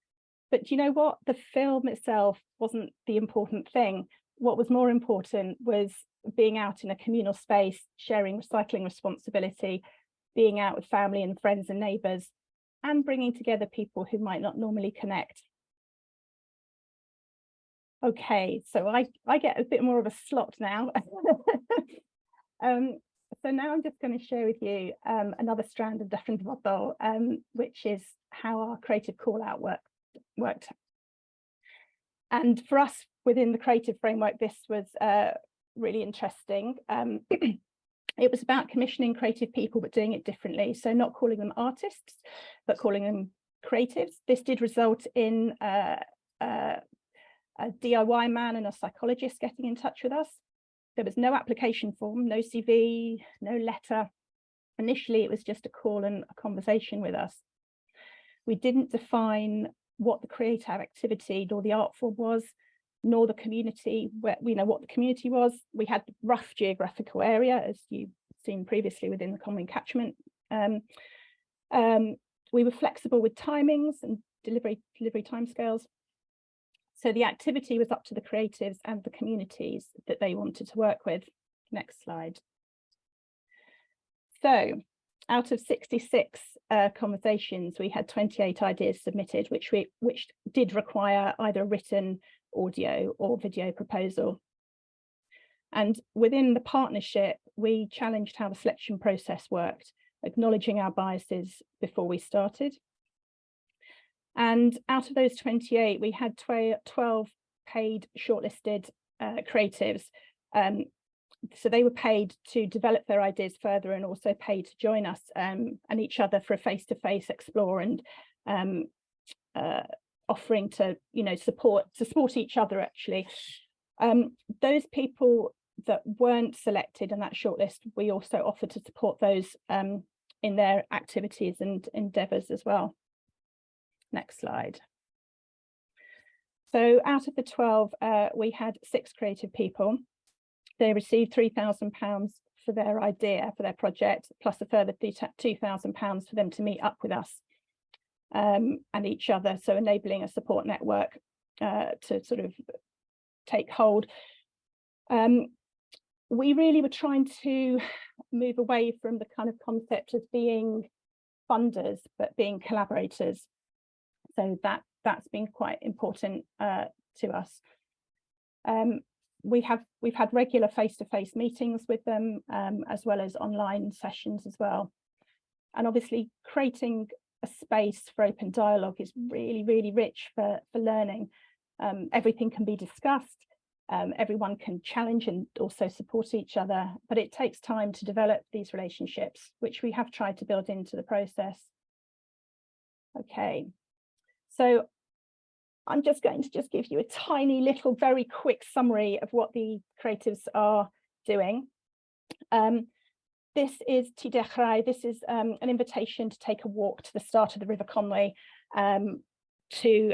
But do you know what? The film itself wasn't the important thing. What was more important was being out in a communal space, sharing recycling responsibility, being out with family and friends and neighbours, and bringing together people who might not normally connect. Okay, so I get a bit more of a slot now. So now I'm just going to share with you another strand of Dyffryn Dyfodol, which is how our creative call out worked. And for us within the creative framework, this was really interesting. It was about commissioning creative people, but doing it differently. So not calling them artists, but calling them creatives. This did result in a DIY man and a psychologist getting in touch with us. There was no application form, no CV, no letter. Initially, it was just a call and a conversation with us. We didn't define what the creative activity nor the art form was, nor the community, where we know what the community was. We had rough geographical area, as you've seen previously within the Conwy catchment. We were flexible with timings and delivery timescales. So the activity was up to the creatives and the communities that they wanted to work with. Next slide. So out of 66 conversations, we had 28 ideas submitted, which did require either a written, audio or video proposal. And within the partnership, we challenged how the selection process worked, acknowledging our biases before we started. And out of those 28, we had 12 paid shortlisted creatives. So they were paid to develop their ideas further and also paid to join us and each other for a face-to-face explore and offering to, you know, support each other actually. Those people that weren't selected in that shortlist, we also offered to support those in their activities and endeavours as well. Next slide. So out of the 12, we had 6 creative people. They received £3,000 for their idea, for their project, plus a further £2,000 for them to meet up with us and each other, so enabling a support network to sort of take hold. We really were trying to move away from the kind of concept of being funders, but being collaborators. So that's been quite important to us. We've had regular face-to-face meetings with them, as well as online sessions as well. And obviously creating a space for open dialogue is really, really rich for learning. Everything can be discussed, everyone can challenge and also support each other, but it takes time to develop these relationships, which we have tried to build into the process. Okay, so I'm just going to just give you a tiny little, very quick summary of what the creatives are doing. This is Tŷ Dechrau. This is an invitation to take a walk to the start of the River Conwy, to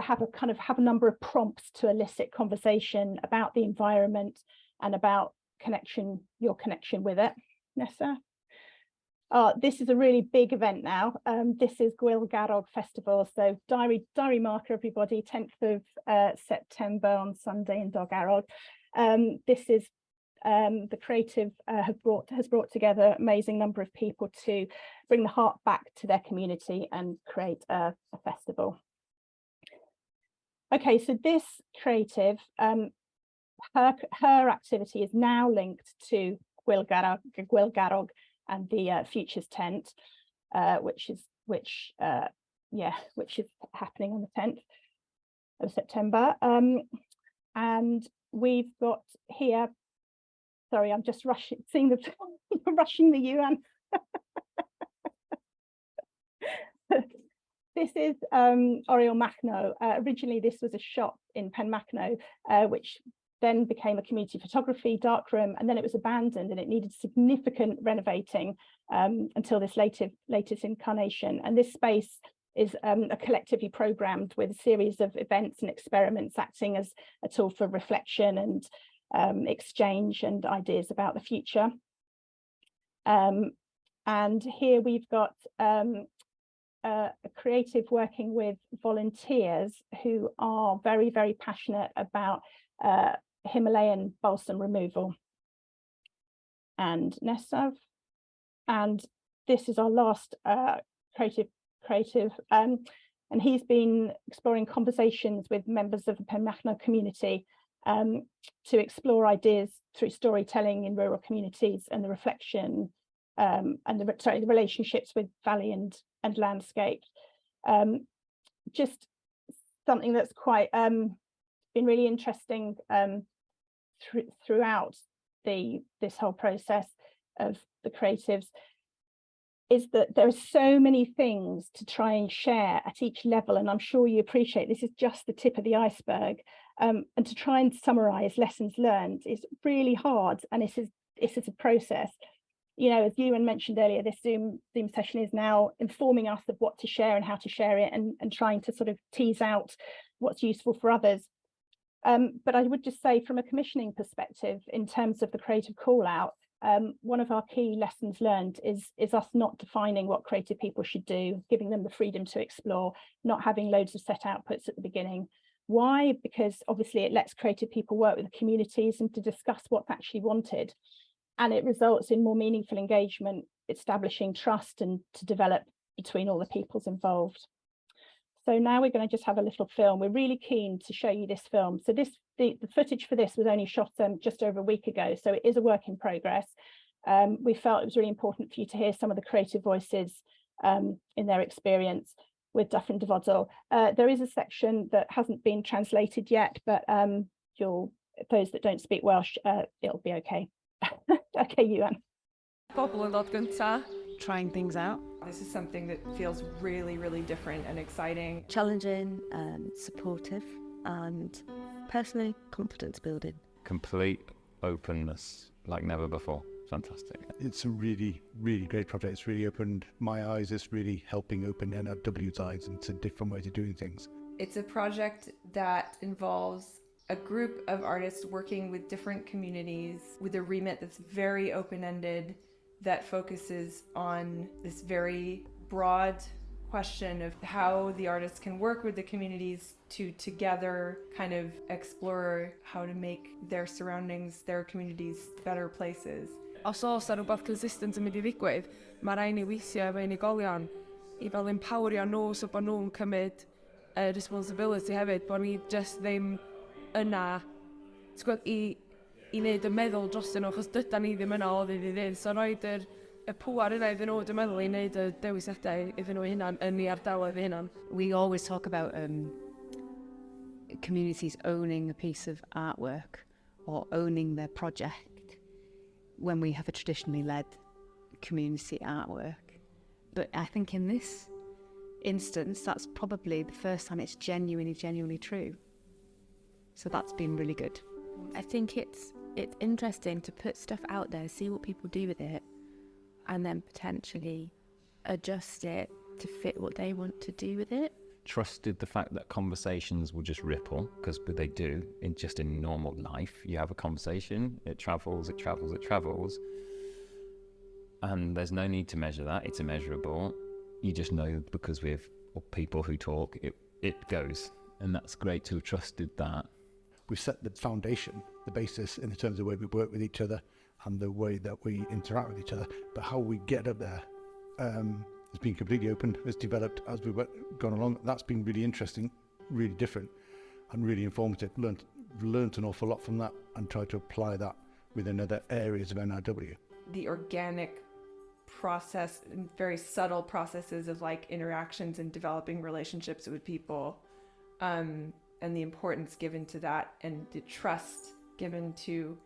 have a kind of have a number of prompts to elicit conversation about the environment and about connection, your connection with it. Nessa? This is a really big event now. This is Gwyl Garrog Festival. So diary marker, everybody, 10th of September on Sunday in Dolgarrog. This is the creative has brought together an amazing number of people to bring the heart back to their community and create a festival. Okay, so this creative, her activity is now linked to Gwyl Garrog and the Futures Tent, which is happening on the 10th of September. And we've got here, sorry, I'm just rushing, seeing the rushing the UN. This is Oriel Machno. Originally, this was a shop in Penmachno, which then became a community photography darkroom, and then it was abandoned and it needed significant renovating until this latest incarnation. And this space is a collectively programmed with a series of events and experiments acting as a tool for reflection and exchange and ideas about the future. And here we've got a creative working with volunteers who are very, very passionate about Himalayan balsam removal. And Nessa, and this is our last creative, and he's been exploring conversations with members of the Penmachno community to explore ideas through storytelling in rural communities and the reflection and the relationships with valley and landscape. Just something that's quite been really interesting throughout this whole process of the creatives is that there are so many things to try and share at each level, and I'm sure you appreciate this is just the tip of the iceberg, and to try and summarize lessons learned is really hard, and it is a process. You know, as Iwan mentioned earlier, this Zoom session is now informing us of what to share and how to share it, and trying to sort of tease out what's useful for others. But I would just say from a commissioning perspective, in terms of the creative call out, one of our key lessons learned is us not defining what creative people should do, giving them the freedom to explore, not having loads of set outputs at the beginning. Why? Because obviously it lets creative people work with the communities and to discuss what's actually wanted. And it results in more meaningful engagement, establishing trust and to develop between all the peoples involved. So now we're going to just have a little film. We're really keen to show you this film. So the footage for this was only shot just over a week ago, so it is a work in progress. We felt it was really important for you to hear some of the creative voices in their experience with Dyffryn Dyfodol. There is a section that hasn't been translated yet, but those that don't speak Welsh, it'll be okay. Okay, Iwan. Pobl yn dod gynta. Trying things out. This is something that feels really, really different and exciting. Challenging, supportive, and personally confidence building. Complete openness like never before. Fantastic. It's a really, really great project. It's really opened my eyes. It's really helping open NRW's eyes into different ways of doing things. It's a project that involves a group of artists working with different communities with a remit that's very open-ended, that focuses on this very broad question of how the artists can work with the communities to together kind of explore how to make their surroundings, their communities, better places. Os oes 'na rhywbeth consistent yn mynd i ddigwydd, mae rhaid ni weithio efo unigolion i fel empowerio nhw so bod nhw'n cymryd y responsibility hefyd, bod ni just ddim yna, ti'n gwybod, i wneud y meddwl drostyn nhw, achos dydan ni ddim yna o ddydd i ddydd. So roed y pŵar yna iddyn nhw, dwi'n meddwl, i wneud y dewisiadau iddyn nhw hunan yn eu ardaloedd eu hunan. We always talk about communities owning a piece of artwork or owning their project when we have a traditionally led community artwork. But I think in this instance, that's probably the first time it's genuinely, genuinely true. So that's been really good. I think it's interesting to put stuff out there, see what people do with it, and then potentially adjust it to fit what they want to do with it. Trusted the fact that conversations will just ripple, because they do in normal life. You have a conversation, it travels, it travels, it travels. And there's no need to measure that, it's immeasurable. You just know because we have people who talk, it goes. And that's great to have trusted that. We've set the foundation, the basis in terms of the way we work with each other and the way that we interact with each other, but how we get up there has been completely open, has developed as we've gone along. That's been really interesting, really different and really informative. Learned an awful lot from that and tried to apply that within other areas of NRW. The organic process, very subtle processes of like interactions and developing relationships with people, and the importance given to that and the trust given to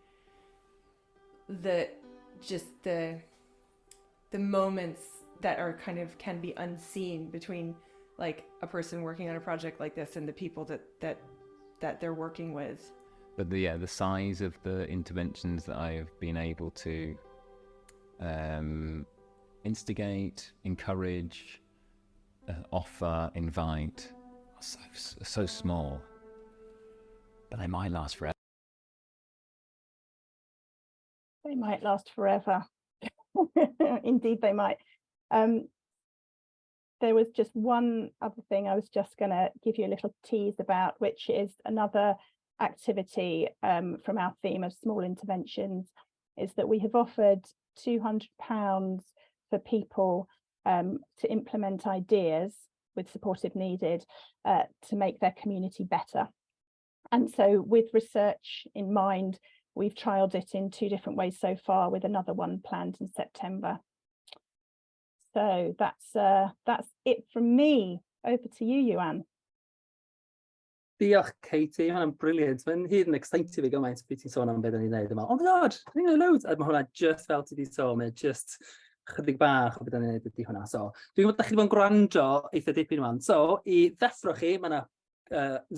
the moments that are kind of can be unseen between like a person working on a project like this and the people that they're working with. But the size of the interventions that I have been able to instigate, encourage, offer, invite, are so small, but they might last forever. They might last forever. Indeed, they might. There was just one other thing I was just going to give you a little tease about, which is another activity from our theme of small interventions, is that we have offered £200 for people to implement ideas with support if needed to make their community better. And so with research in mind, we've trialed it in 2 different ways so far, with another one planned in September. So that's it from me. Over to you, Iwan. Diolch, Katie. Mae hwnna'n brilliant. Mae'n hyd yn excitio fi gymaint beth ti'n sôn am beth ni'n neud yma. Oh my god, ni'n gwneud loads. A mae hwnna just fel ti wedi sôn, mae'n just chydig bach o beth ni'n neud ydy hwnna. So, dwi'n gwybod da chi wedi bod yn gwrando eitha dipyn wan. So, i ddeffro chi, mae yna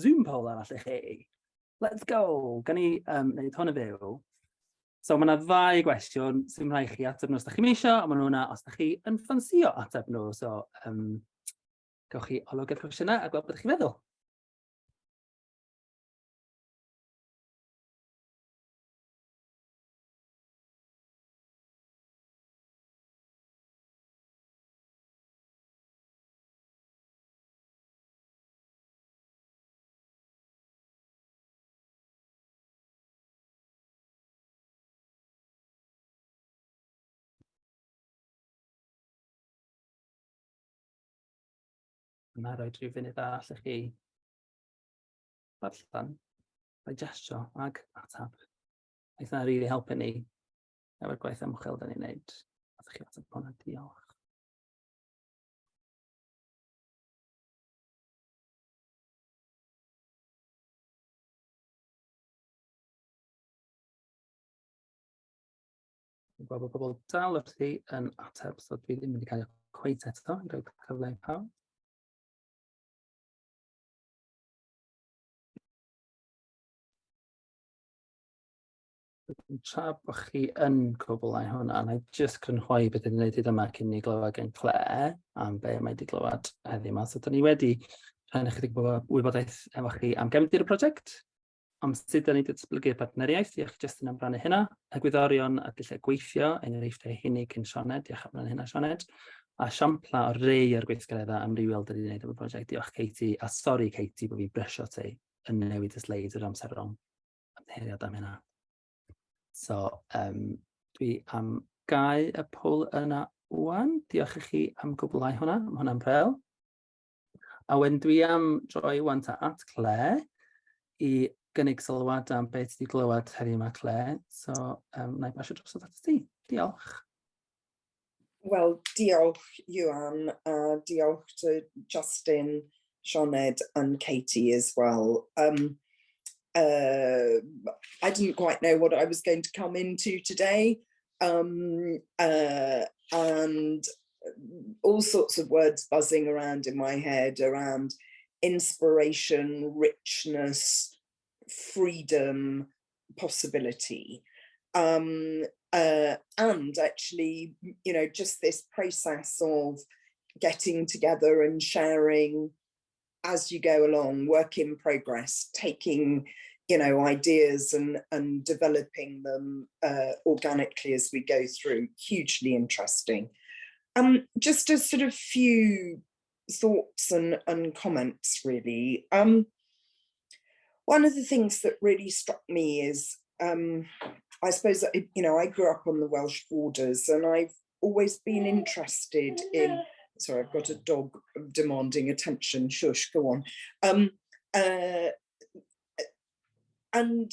Zoom poll arall i chi. Let's go! Gan i wneud hwn yn fyw. So, mae yna ddau gwestiwn sy'n rhaid chi ateb nhw os da chi'n eisiau, ond maen nhw yna os da chi yn ffansio ateb nhw. So, gewch chi olwg ar cwestiynau a gweld beth chi'n meddwl. Yna rhoi rhyw funud arall i chi ddarllen, digestio ag ateb. Wnaeth hynna rili helpu ni efo'r gwaith ymchwil da ni'n neud. Wnaethoch chi ateb hwnna, diolch. Dwi'n gweld bod pobl dal wrthi yn ateb, so dwi ddim wedi cael cweit eto i roi cyfle i pawb. Tra bod chi yn cwblhau hwnna, na i jyst crynhoi beth ydyn ni'n gwneud hyd yma cyn ni glywed gen Claire am be mae wedi glywed heddiw yma. So, dyn ni wedi rhannu chydig o wybodaeth efo chi am gefndir y prosiect, am sut dyn ni wedi datblygu'r partneriaeth, diolch Justin am rannu hynna, egwyddorion a dulliau gweithio, enghreifftiau hynny cyn Sioned, diolch am rannu hynna Sioned, a siampla o rei o'r gweithgareddau amrywiol dyn ni wedi gwneud am y prosiect, diolch Katie, a sori Katie bod fi'n brysio ti yn newid y sleid yr amser rong. Ymddiheuriad am hynna. So, dwi am gau y poll yna wan. Diolch i chi am gwblhau hwnna, mae hwnna'n brel. A wedyn dwi am droi wan ta at Claire i gynnig sylwad am beth ti wedi glywed heddiw yma, Claire. So, na i basio drosodd at ti. Diolch. Wel, diolch, Iwan, a diolch to Justin, Sioned and Katie as well. I didn't quite know what I was going to come into today. And all sorts of words buzzing around in my head around inspiration, richness, freedom, possibility. And actually, you know, just this process of getting together and sharing as you go along, work in progress, taking, you know, ideas and developing them organically as we go through. Hugely interesting. Just a sort of few thoughts and comments, really. One of the things that really struck me is, I suppose, you know, I grew up on the Welsh borders and I've always been interested in, sorry, I've got a dog demanding attention, shush, go on. And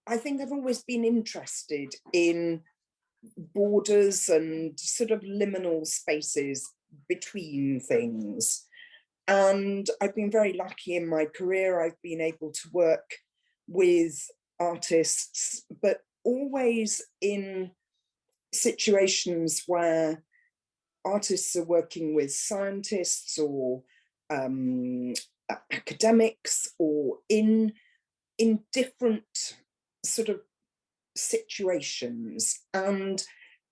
I think I've always been interested in borders and sort of liminal spaces between things. And I've been very lucky in my career. I've been able to work with artists, but always in situations where artists are working with scientists or academics or in different sort of situations. And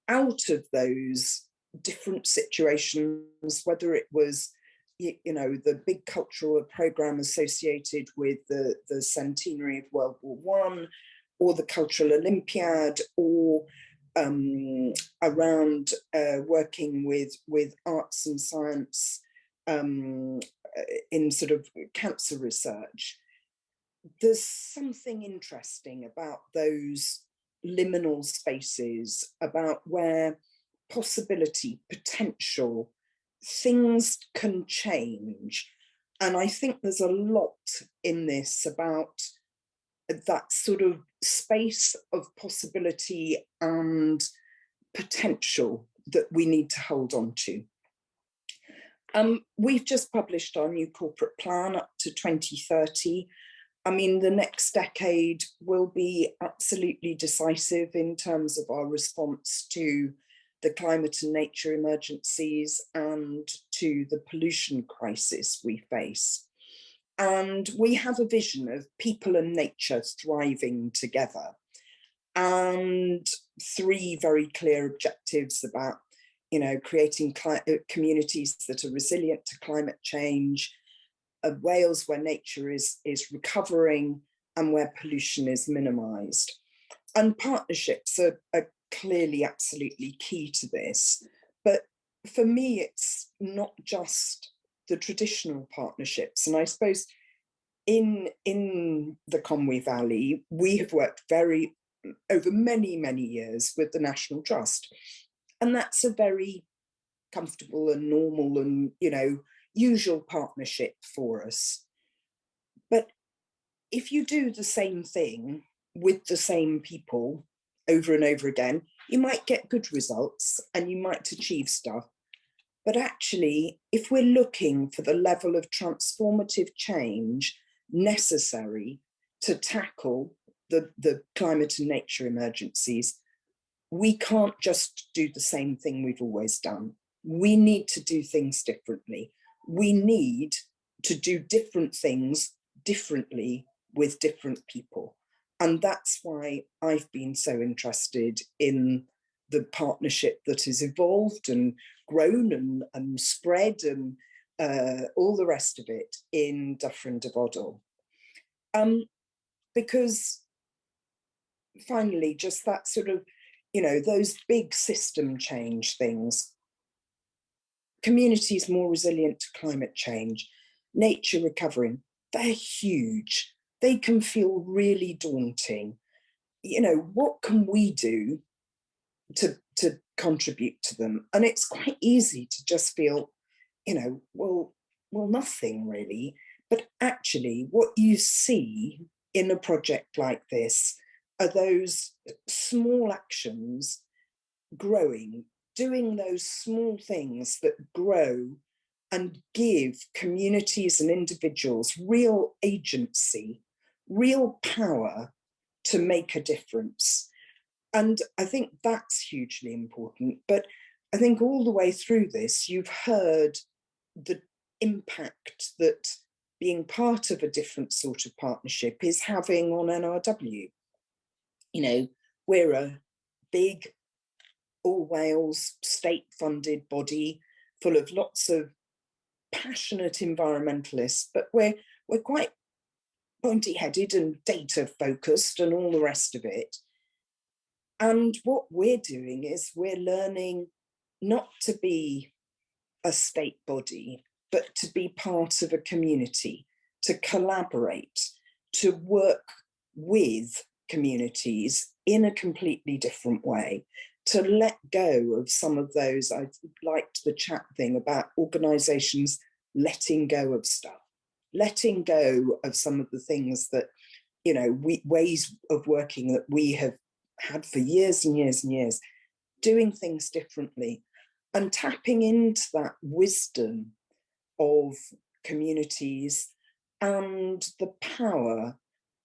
out of those different situations, whether it was, you know, the big cultural program associated with the centenary of World War I, or the Cultural Olympiad, or around working with arts and science in sort of cancer research, there's something interesting about those liminal spaces, about where possibility, potential, things can change. And I think there's a lot in this about that sort of space of possibility and potential that we need to hold on to. We've just published our new corporate plan up to 2030. I mean, the next decade will be absolutely decisive in terms of our response to the climate and nature emergencies and to the pollution crisis we face. And we have a vision of people and nature thriving together, and three very clear objectives about, you know, creating communities that are resilient to climate change, Wales where nature is recovering and where pollution is minimised. And partnerships are clearly absolutely key to this. But for me, it's not just the traditional partnerships. And I suppose in the Conwy Valley, we have worked over many, many years with the National Trust. And that's a very comfortable and normal and, you know, usual partnership for us. But if you do the same thing with the same people over and over again, you might get good results and you might achieve stuff. But actually, if we're looking for the level of transformative change necessary to tackle the climate and nature emergencies, we can't just do the same thing we've always done. We need to do things differently. We need to do different things differently with different people. And that's why I've been so interested in the partnership that has evolved and grown and spread and all the rest of it in Dyffryn Dyfodol. Because finally, just that sort of, you know, those big system change things, communities more resilient to climate change, nature recovering, they're huge. They can feel really daunting. You know, what can we do to contribute to them? And it's quite easy to just feel, you know, well, nothing really. But actually, what you see in a project like this are those small actions growing, doing those small things that grow and give communities and individuals real agency, real power to make a difference. And I think that's hugely important. But I think all the way through this, you've heard the impact that being part of a different sort of partnership is having on NRW. You know, we're a big all Wales state-funded body full of lots of passionate environmentalists, but we're quite pointy-headed and data-focused and all the rest of it. And what we're doing is we're learning not to be a state body, but to be part of a community, to collaborate, to work with communities in a completely different way, to let go of some of those. I liked the chat thing about organisations letting go of stuff, letting go of some of the things that, you know, ways of working that we have had for years and years and years, doing things differently and tapping into that wisdom of communities and the power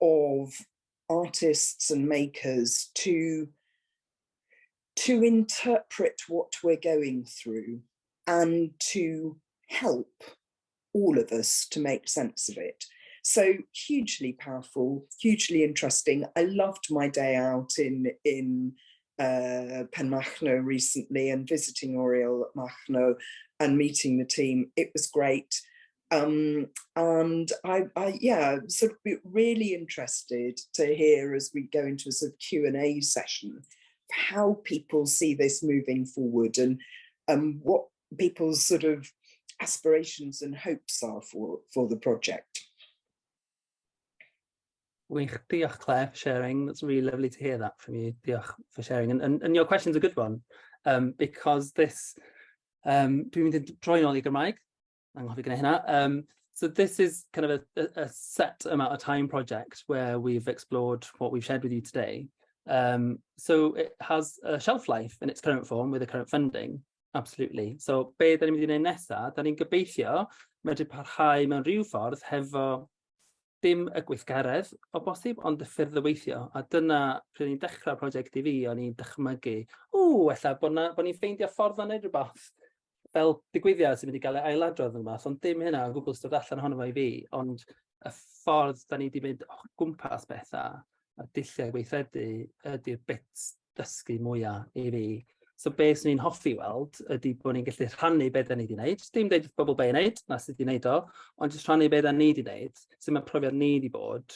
of artists and makers to interpret what we're going through and to help all of us to make sense of it. So hugely powerful, hugely interesting. I loved my day out in Penmachno recently and visiting Oriel at Machno and meeting the team. It was great. And I yeah, sort of be really interested to hear as we go into a sort of Q&A session, how people see this moving forward and what people's sort of aspirations and hopes are for the project. Wych. Diolch, Claire, for sharing. That's really lovely to hear that from you. Diolch for sharing. And your question's a good one, because this, dwi'n mynd i droi nôl i Gymraeg, anghofio gwneud hynna. So this is kind of a set amount of time project where we've explored what we've shared with you today. So it has a shelf life in its current form with the current funding. Absolutely. So be da ni'n mynd i wneud nesaf, da ni'n gobeithio medru parhau mewn rhyw ffordd hefo dim y gweithgaredd o bosib, ond y ffyrdd o weithio. A dyna, pryd o'n i'n dechrau'r prosiect i fi, o'n i'n dychmygu, ww, ella bod, na, bod ni'n ffeindio ffordd o wneud rhywbeth fel digwyddiad sy'n mynd i gael ei ailadrodd yn fath, ond dim hynna o gwbl sy'n dod allan ohono fo i fi, ond y ffordd da ni wedi mynd o gwmpas bethau a'r dulliau gweithredu ydy'r bit dysgu mwyaf i fi. So be swn i'n hoffi weld ydy bod ni'n gallu rhannu be da ni wedi wneud. Dim deud wrth bobl be i wneud, na sut i wneud o, ond jyst rhannu be da ni wedi wneud, sut mae profiad ni wedi bod,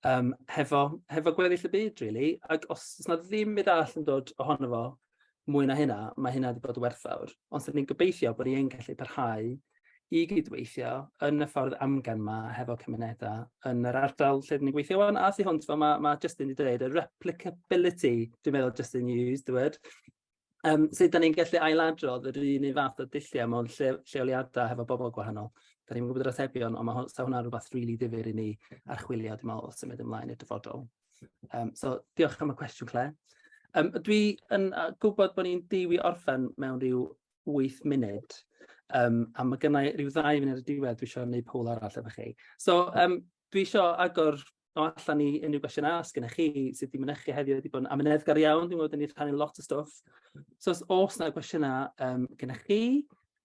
um, hefo, hefo gweddill y byd, really. Ac os oes na ddim byd arall yn dod ohono fo mwy na hynna, mae hynna wedi bod yn werthfawr. Ond swn i'n gobeithio bod ni yn gallu parhau i gydweithio yn y ffordd amgen yma hefo cymunedau yn yr ardal lle ni'n gweithio wan, a thu hwnt, fel mae, mae Justin wedi dweud, y replicability, dwi'n meddwl Justin used the word, um, sut da ni'n gallu ailadrodd yr un un fath o dulliau mewn lle, lleoliadau hefo bobl gwahanol. Da ni'n gwybod yr atebion, ond mae hwnna'n rhywbeth rili really difyr i ni archwilio, dwi'n meddwl, wrth symud ymlaen i'r dyfodol. Um, so, diolch am y cwestiwn, Claire. Um, dwi yn uh, gwybod bod ni'n diwi orffen mewn rhyw 8 munud. Um, a mae gennau rhyw ddau funud ar y diwedd, dwi eisiau gwneud poll arall efo chi. So, um, dwi eisiau agor o allan i unrhyw gwestiynau os gennych chi sydd wedi mynychu heddiw wedi bod yn amyneddgar iawn, dwi'n gwybod ni rhannu lot o stwff. So os oes yna gwestiynau um, gennych chi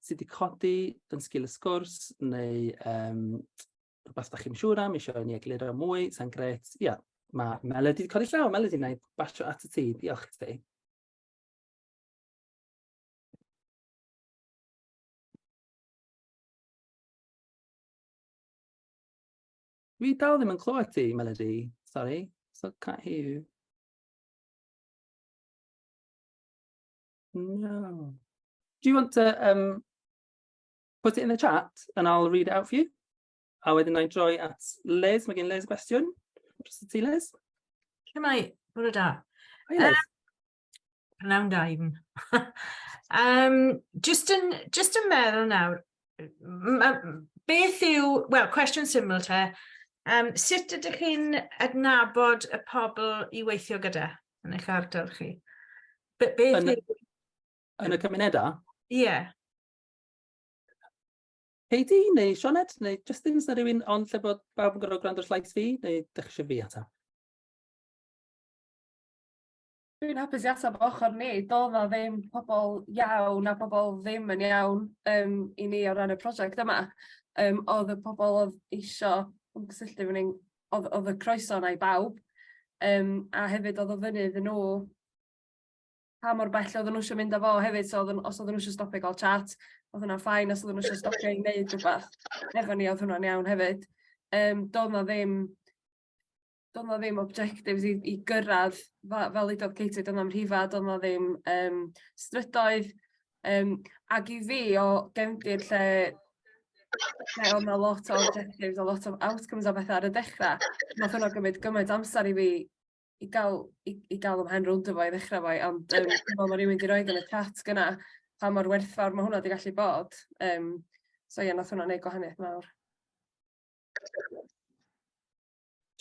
sydd wedi codi yn sgil y sgwrs neu um, rhywbeth da chi'n siŵr am, eisiau ni egluro mwy, sa'n gret. Ia, yeah, mae Melody wedi codi llaw, Melody, na i basio at y ti, diolch i ti. Dwi dal ddim yn clywed ti, Melody. Sorry. So can't hear you. No. Do you want to um, put it in the chat and I'll read it out for you? A wedyn na i droi at Liz. Mae gen Liz gwestiwn. Dros ti, Liz. Shwmae, bore da. Hi, Liz. Pnawn da, even. um, just, yn, just yn meddwl nawr, beth yw, wel, cwestiwn syml te, um, sut ydych chi'n adnabod y pobl i weithio gyda yn eich ardal chi? Be, beth yn, yw... Yn y cymunedau? Ie. Yeah. Katie, neu Sioned, neu Justin, sy'n rhywun ond lle bod bawb yn gorfod gwrando ar llais fi, neu dych chi eisiau fi ata? Dwi'n hapus i ateb ochr ni, doedd 'na ddim pobl iawn a pobl ddim yn iawn um, i ni o ran y prosiect yma. Um, oedd y pobl oedd isio ymgysylltu efo ni, oedd, oedd y croeso yna i bawb. Um, a hefyd oedd o fyny iddyn nhw pa mor bell oedden nhw eisiau mynd â fo hefyd, so oedden, os oedden nhw eisiau stopio gael chat, oedd hwnna'n ffain, os oedden nhw eisiau stopio i wneud rhywbeth efo ni, oedd hwnna'n iawn hefyd. Um, doedd na ddim doedd 'na ddim objectives i i gyrraedd fel udodd Katie, doedd na'm rhifa, doedd 'na ddim um, strydoedd. Um, ac i fi o gefndir lle, lle oedd 'na lot o objectives a lot o outcomes a bethau ar y dechrau, nath hwnna gymryd gymaint amser i fi i gael, i, i gael ymhen rownd efo i ddechrau fo, ond um, fel mae rhywun wedi rhoi yn y chat gyna, pa mor werthfawr mae hwnna wedi gallu bod. Um, so ie, nath hwnna wneud gwahaniaeth mawr.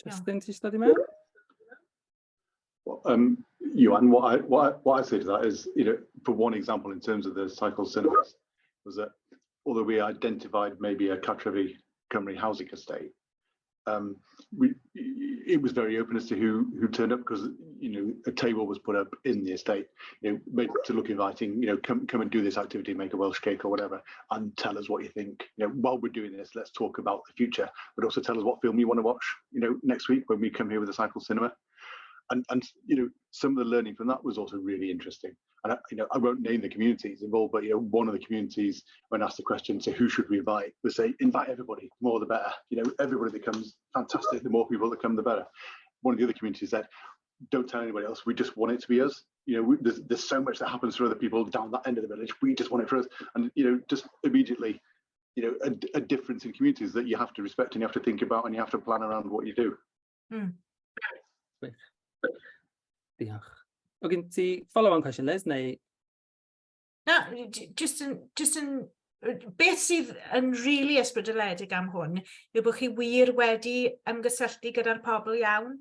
Justin, ti eisiau dod i mewn? Well, um, Iwan, what I, what, I, what I say to that is, you know, for one example, in terms of the cycle cinemas, was that although we identified maybe a Cartrefi Cymru housing estate, um, we, it was very open as to who, who turned up because, you know, a table was put up in the estate, you know, made to look inviting, you know, come, come and do this activity, make a Welsh cake or whatever, and tell us what you think. You know, while we're doing this, let's talk about the future, but also tell us what film you want to watch, you know, next week when we come here with the Cycle Cinema. And, and you know, some of the learning from that was also really interesting. And I, you know, I won't name the communities involved, but you know, one of the communities, when asked the question, so who should we invite, would say, invite everybody, more the better. You know, everybody that comes, fantastic. The more people that come, the better. One of the other communities said, don't tell anybody else. We just want it to be us. You know, we, there's, there's so much that happens for other people down that end of the village. We just want it for us. And, you know, just immediately, you know, a, a difference in communities that you have to respect and you have to think about and you have to plan around what you do. Mm. Diolch. O gen ti follow-on question, Liz, neu... Na, just yn, just yn, beth sydd yn rili really ysbrydoledig am hwn yw bod chi wir wedi ymgysylltu gyda'r pobl iawn.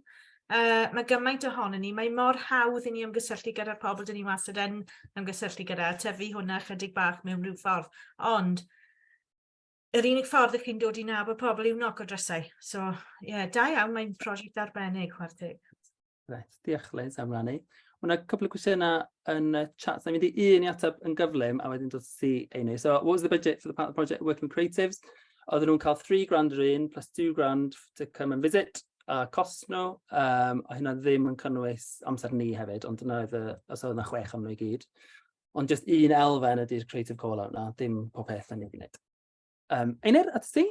Mae gymaint ohonon ni, mae mor hawdd i ni ymgysylltu gyda'r pobl dyn ni wastad yn ymgysylltu gyda, a tyfu hwnna chydig bach mewn rhyw ffordd. Ond yr unig ffordd ych chi'n dod i nabod pobl yw knock o drysau. So, ie, yeah, da iawn, mae'n prosiect arbennig, chwarae teg. Reit, diolch Liz am rannu. Mae yna cwpl o gwestiynau yn y chat. Na'n mynd i un i ateb yn gyflym a wedyn dod i Einir. So, what was the budget for the part of the project Working with Creatives? Oedden nhw'n cael 3 grand yr un, plus 2 grand to come and visit, a cost nhw. A hynna ddim yn cynnwys amser ni hefyd, ond dyna oedd y, os oedd yna chwech am nhw i gyd. Ond just un elfen ydy'r creative call-out na, dim pob peth na ni wedi gwneud. Einir, at ti?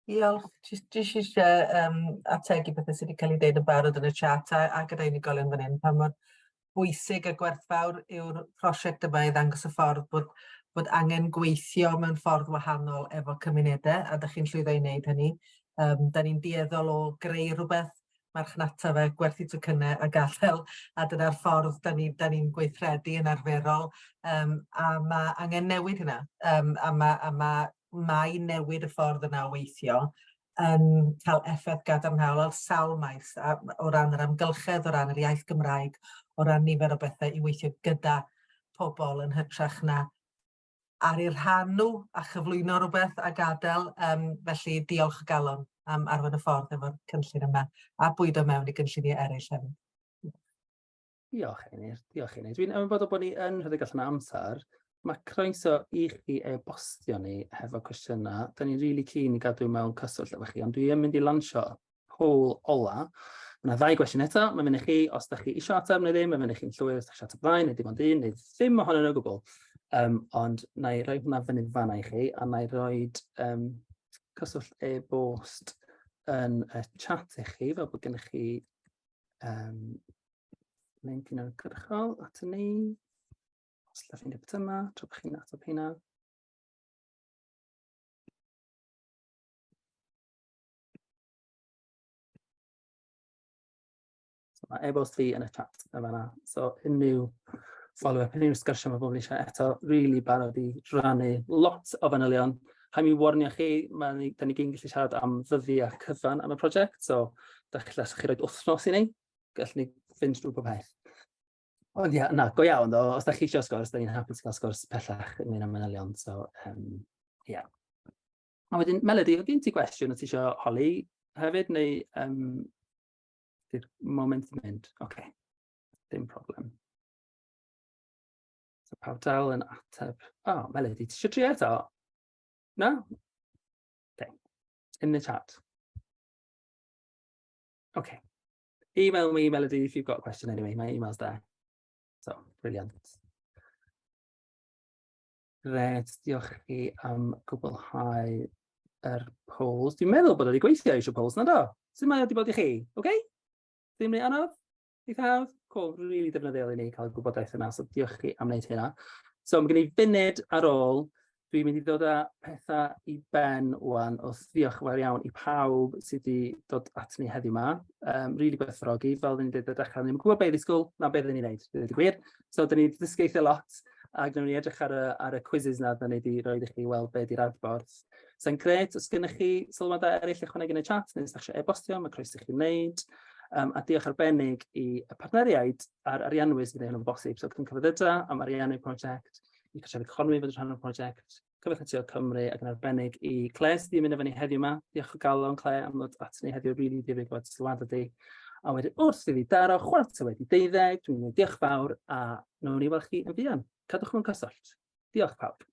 Diolch. Jyst jyst eisiau um, ategu pethau sydd wedi cael ei ddeud yn barod yn y chat a, a gyda unigolion fan hyn, pa mor bwysig a gwerthfawr yw'r prosiect yma i ddangos y ffordd bod, bod angen gweithio mewn ffordd wahanol efo cymunedau, a dych chi'n llwyddo i wneud hynny. Um, da ni'n dueddol o greu rhywbeth, marchnata fe, gwerthu tocynnau a gadael, a dyna'r ffordd da ni'n ni, ni gweithredu yn arferol, um, a mae angen newid hynna, um, a mae, a mae, mae newid y ffordd yna o weithio yn cael effaith gadarnhaol ar sawl maes, a, o ran yr amgylchedd, o ran yr iaith Gymraeg, o ran nifer o bethau i weithio gyda pobl yn hytrach na ar eu rhan nhw a chyflwyno rhywbeth a gadael. Um, felly diolch o galon am arwain y ffordd efo'r cynllun yma a bwydo mewn i gynlluniau eraill hefyd. Diolch Einir, diolch Einir. Dwi'n ymwybodol bod ni yn rhedeg allan o amser. Mae croeso i chi e-bostio ni hefo cwestiynau. Da ni'n rili really keen i gadw mewn cyswllt efo chi, ond dwi yn mynd i lansio poll ola. Mae yna ddau gwestiwn eto, mae'n mynd i chi os da chi eisiau ateb neu ddim, mae'n mynd i chi'n llwyr os da chi eisiau ateb ddau neu dim ond un, neu ddim ohonyn nhw o gwbl. Um, ond na i roi hwnna fyny fanna i chi, a na i roi um, cyswllt e-bost yn y chat i chi, fel bod gennych chi um, link yn gyrchol at ni. Os ydych chi'n beth yma, tra bod chi'n ateb hynna. So mae e-bost fi yn y chat yn fanna. So unrhyw follow-up, unrhyw sgyrsiau mae bobl eisiau eto, really barod i rannu lot o fanylion. Rhaid mi warnio chi, mae ni, da ni gyn gallu siarad am ddyddiau cyfan am y prosiect, so da chi os chi roed wythnos i ni, gallwn ni fynd drwy pob peth. Ond ia, na, go iawn ddo, os da chi eisiau sgwrs, da ni'n hapus cael sgwrs pellach ynglyn â manylion, so ia. Yeah. A wedyn, Melody, oedd gen ti gwestiwn o ti eisiau holi hefyd, neu um, di'r moment yn mynd? Oce, okay. Dim problem. So pawb dal yn ateb. O, oh, Melody, ti eisiau trio eto? No? Okay. In the chat. Okay. Email me, Melody, if you've got a question anyway. My email's there. So, brilliant. Reit, diolch chi am gwblhau yr polls. Dwi'n meddwl bod wedi gweithio eisiau polls, na do? Sut mae wedi bod i chi? Oce? Okay? Ddim rhy anodd? Eitha hawdd? Cool, really defnyddiol i ni cael y gwybodaeth yna, so diolch chi am wneud hynna. So, mae gen i funud ar ôl. Dwi'n mynd i ddod â pethau i ben wan, wrth ddiolch yn fawr iawn i pawb sydd wedi dod at ni heddiw yma. Um, really gwerthfawrogi, fel dyn ni'n dweud ar dechrau, ni'n gwybod beth i ddisgwyl, na beth ni'n neud, dweud y gwir. So, dyn ni'n dysgu eitha lot, ac wnawn ni edrych ar y, ar y quizzes na dyn ni wedi rhoi i chi weld be di'r adborth. Sa'n gret, os gennych chi sylwadau eraill ychwanegu yn y chat, neu os ydych chi eisiau e-bostio, mae croeso i chi wneud. Um, a diolch arbennig i y partneriaid a'r arianwyr sydd wedi gwneud hyn yn bosib. So, Cyngor Celfyddydau am ariannu prosiect, i Cartrefi Conwy fod yn rhan o'r prosiect, Cyfoeth Naturiol Cymru ac yn arbennig i Claire sydd wedi ymuno efo ni heddiw yma. Diolch o galon Claire am ddod at ni heddiw, rili difyr gweld sylwadau di. A wedyn wrth iddi daro 12:15, dwi'n dweud diolch fawr a nawn ni weld chi yn fuan. Cadwch mewn cyswllt. Diolch pawb.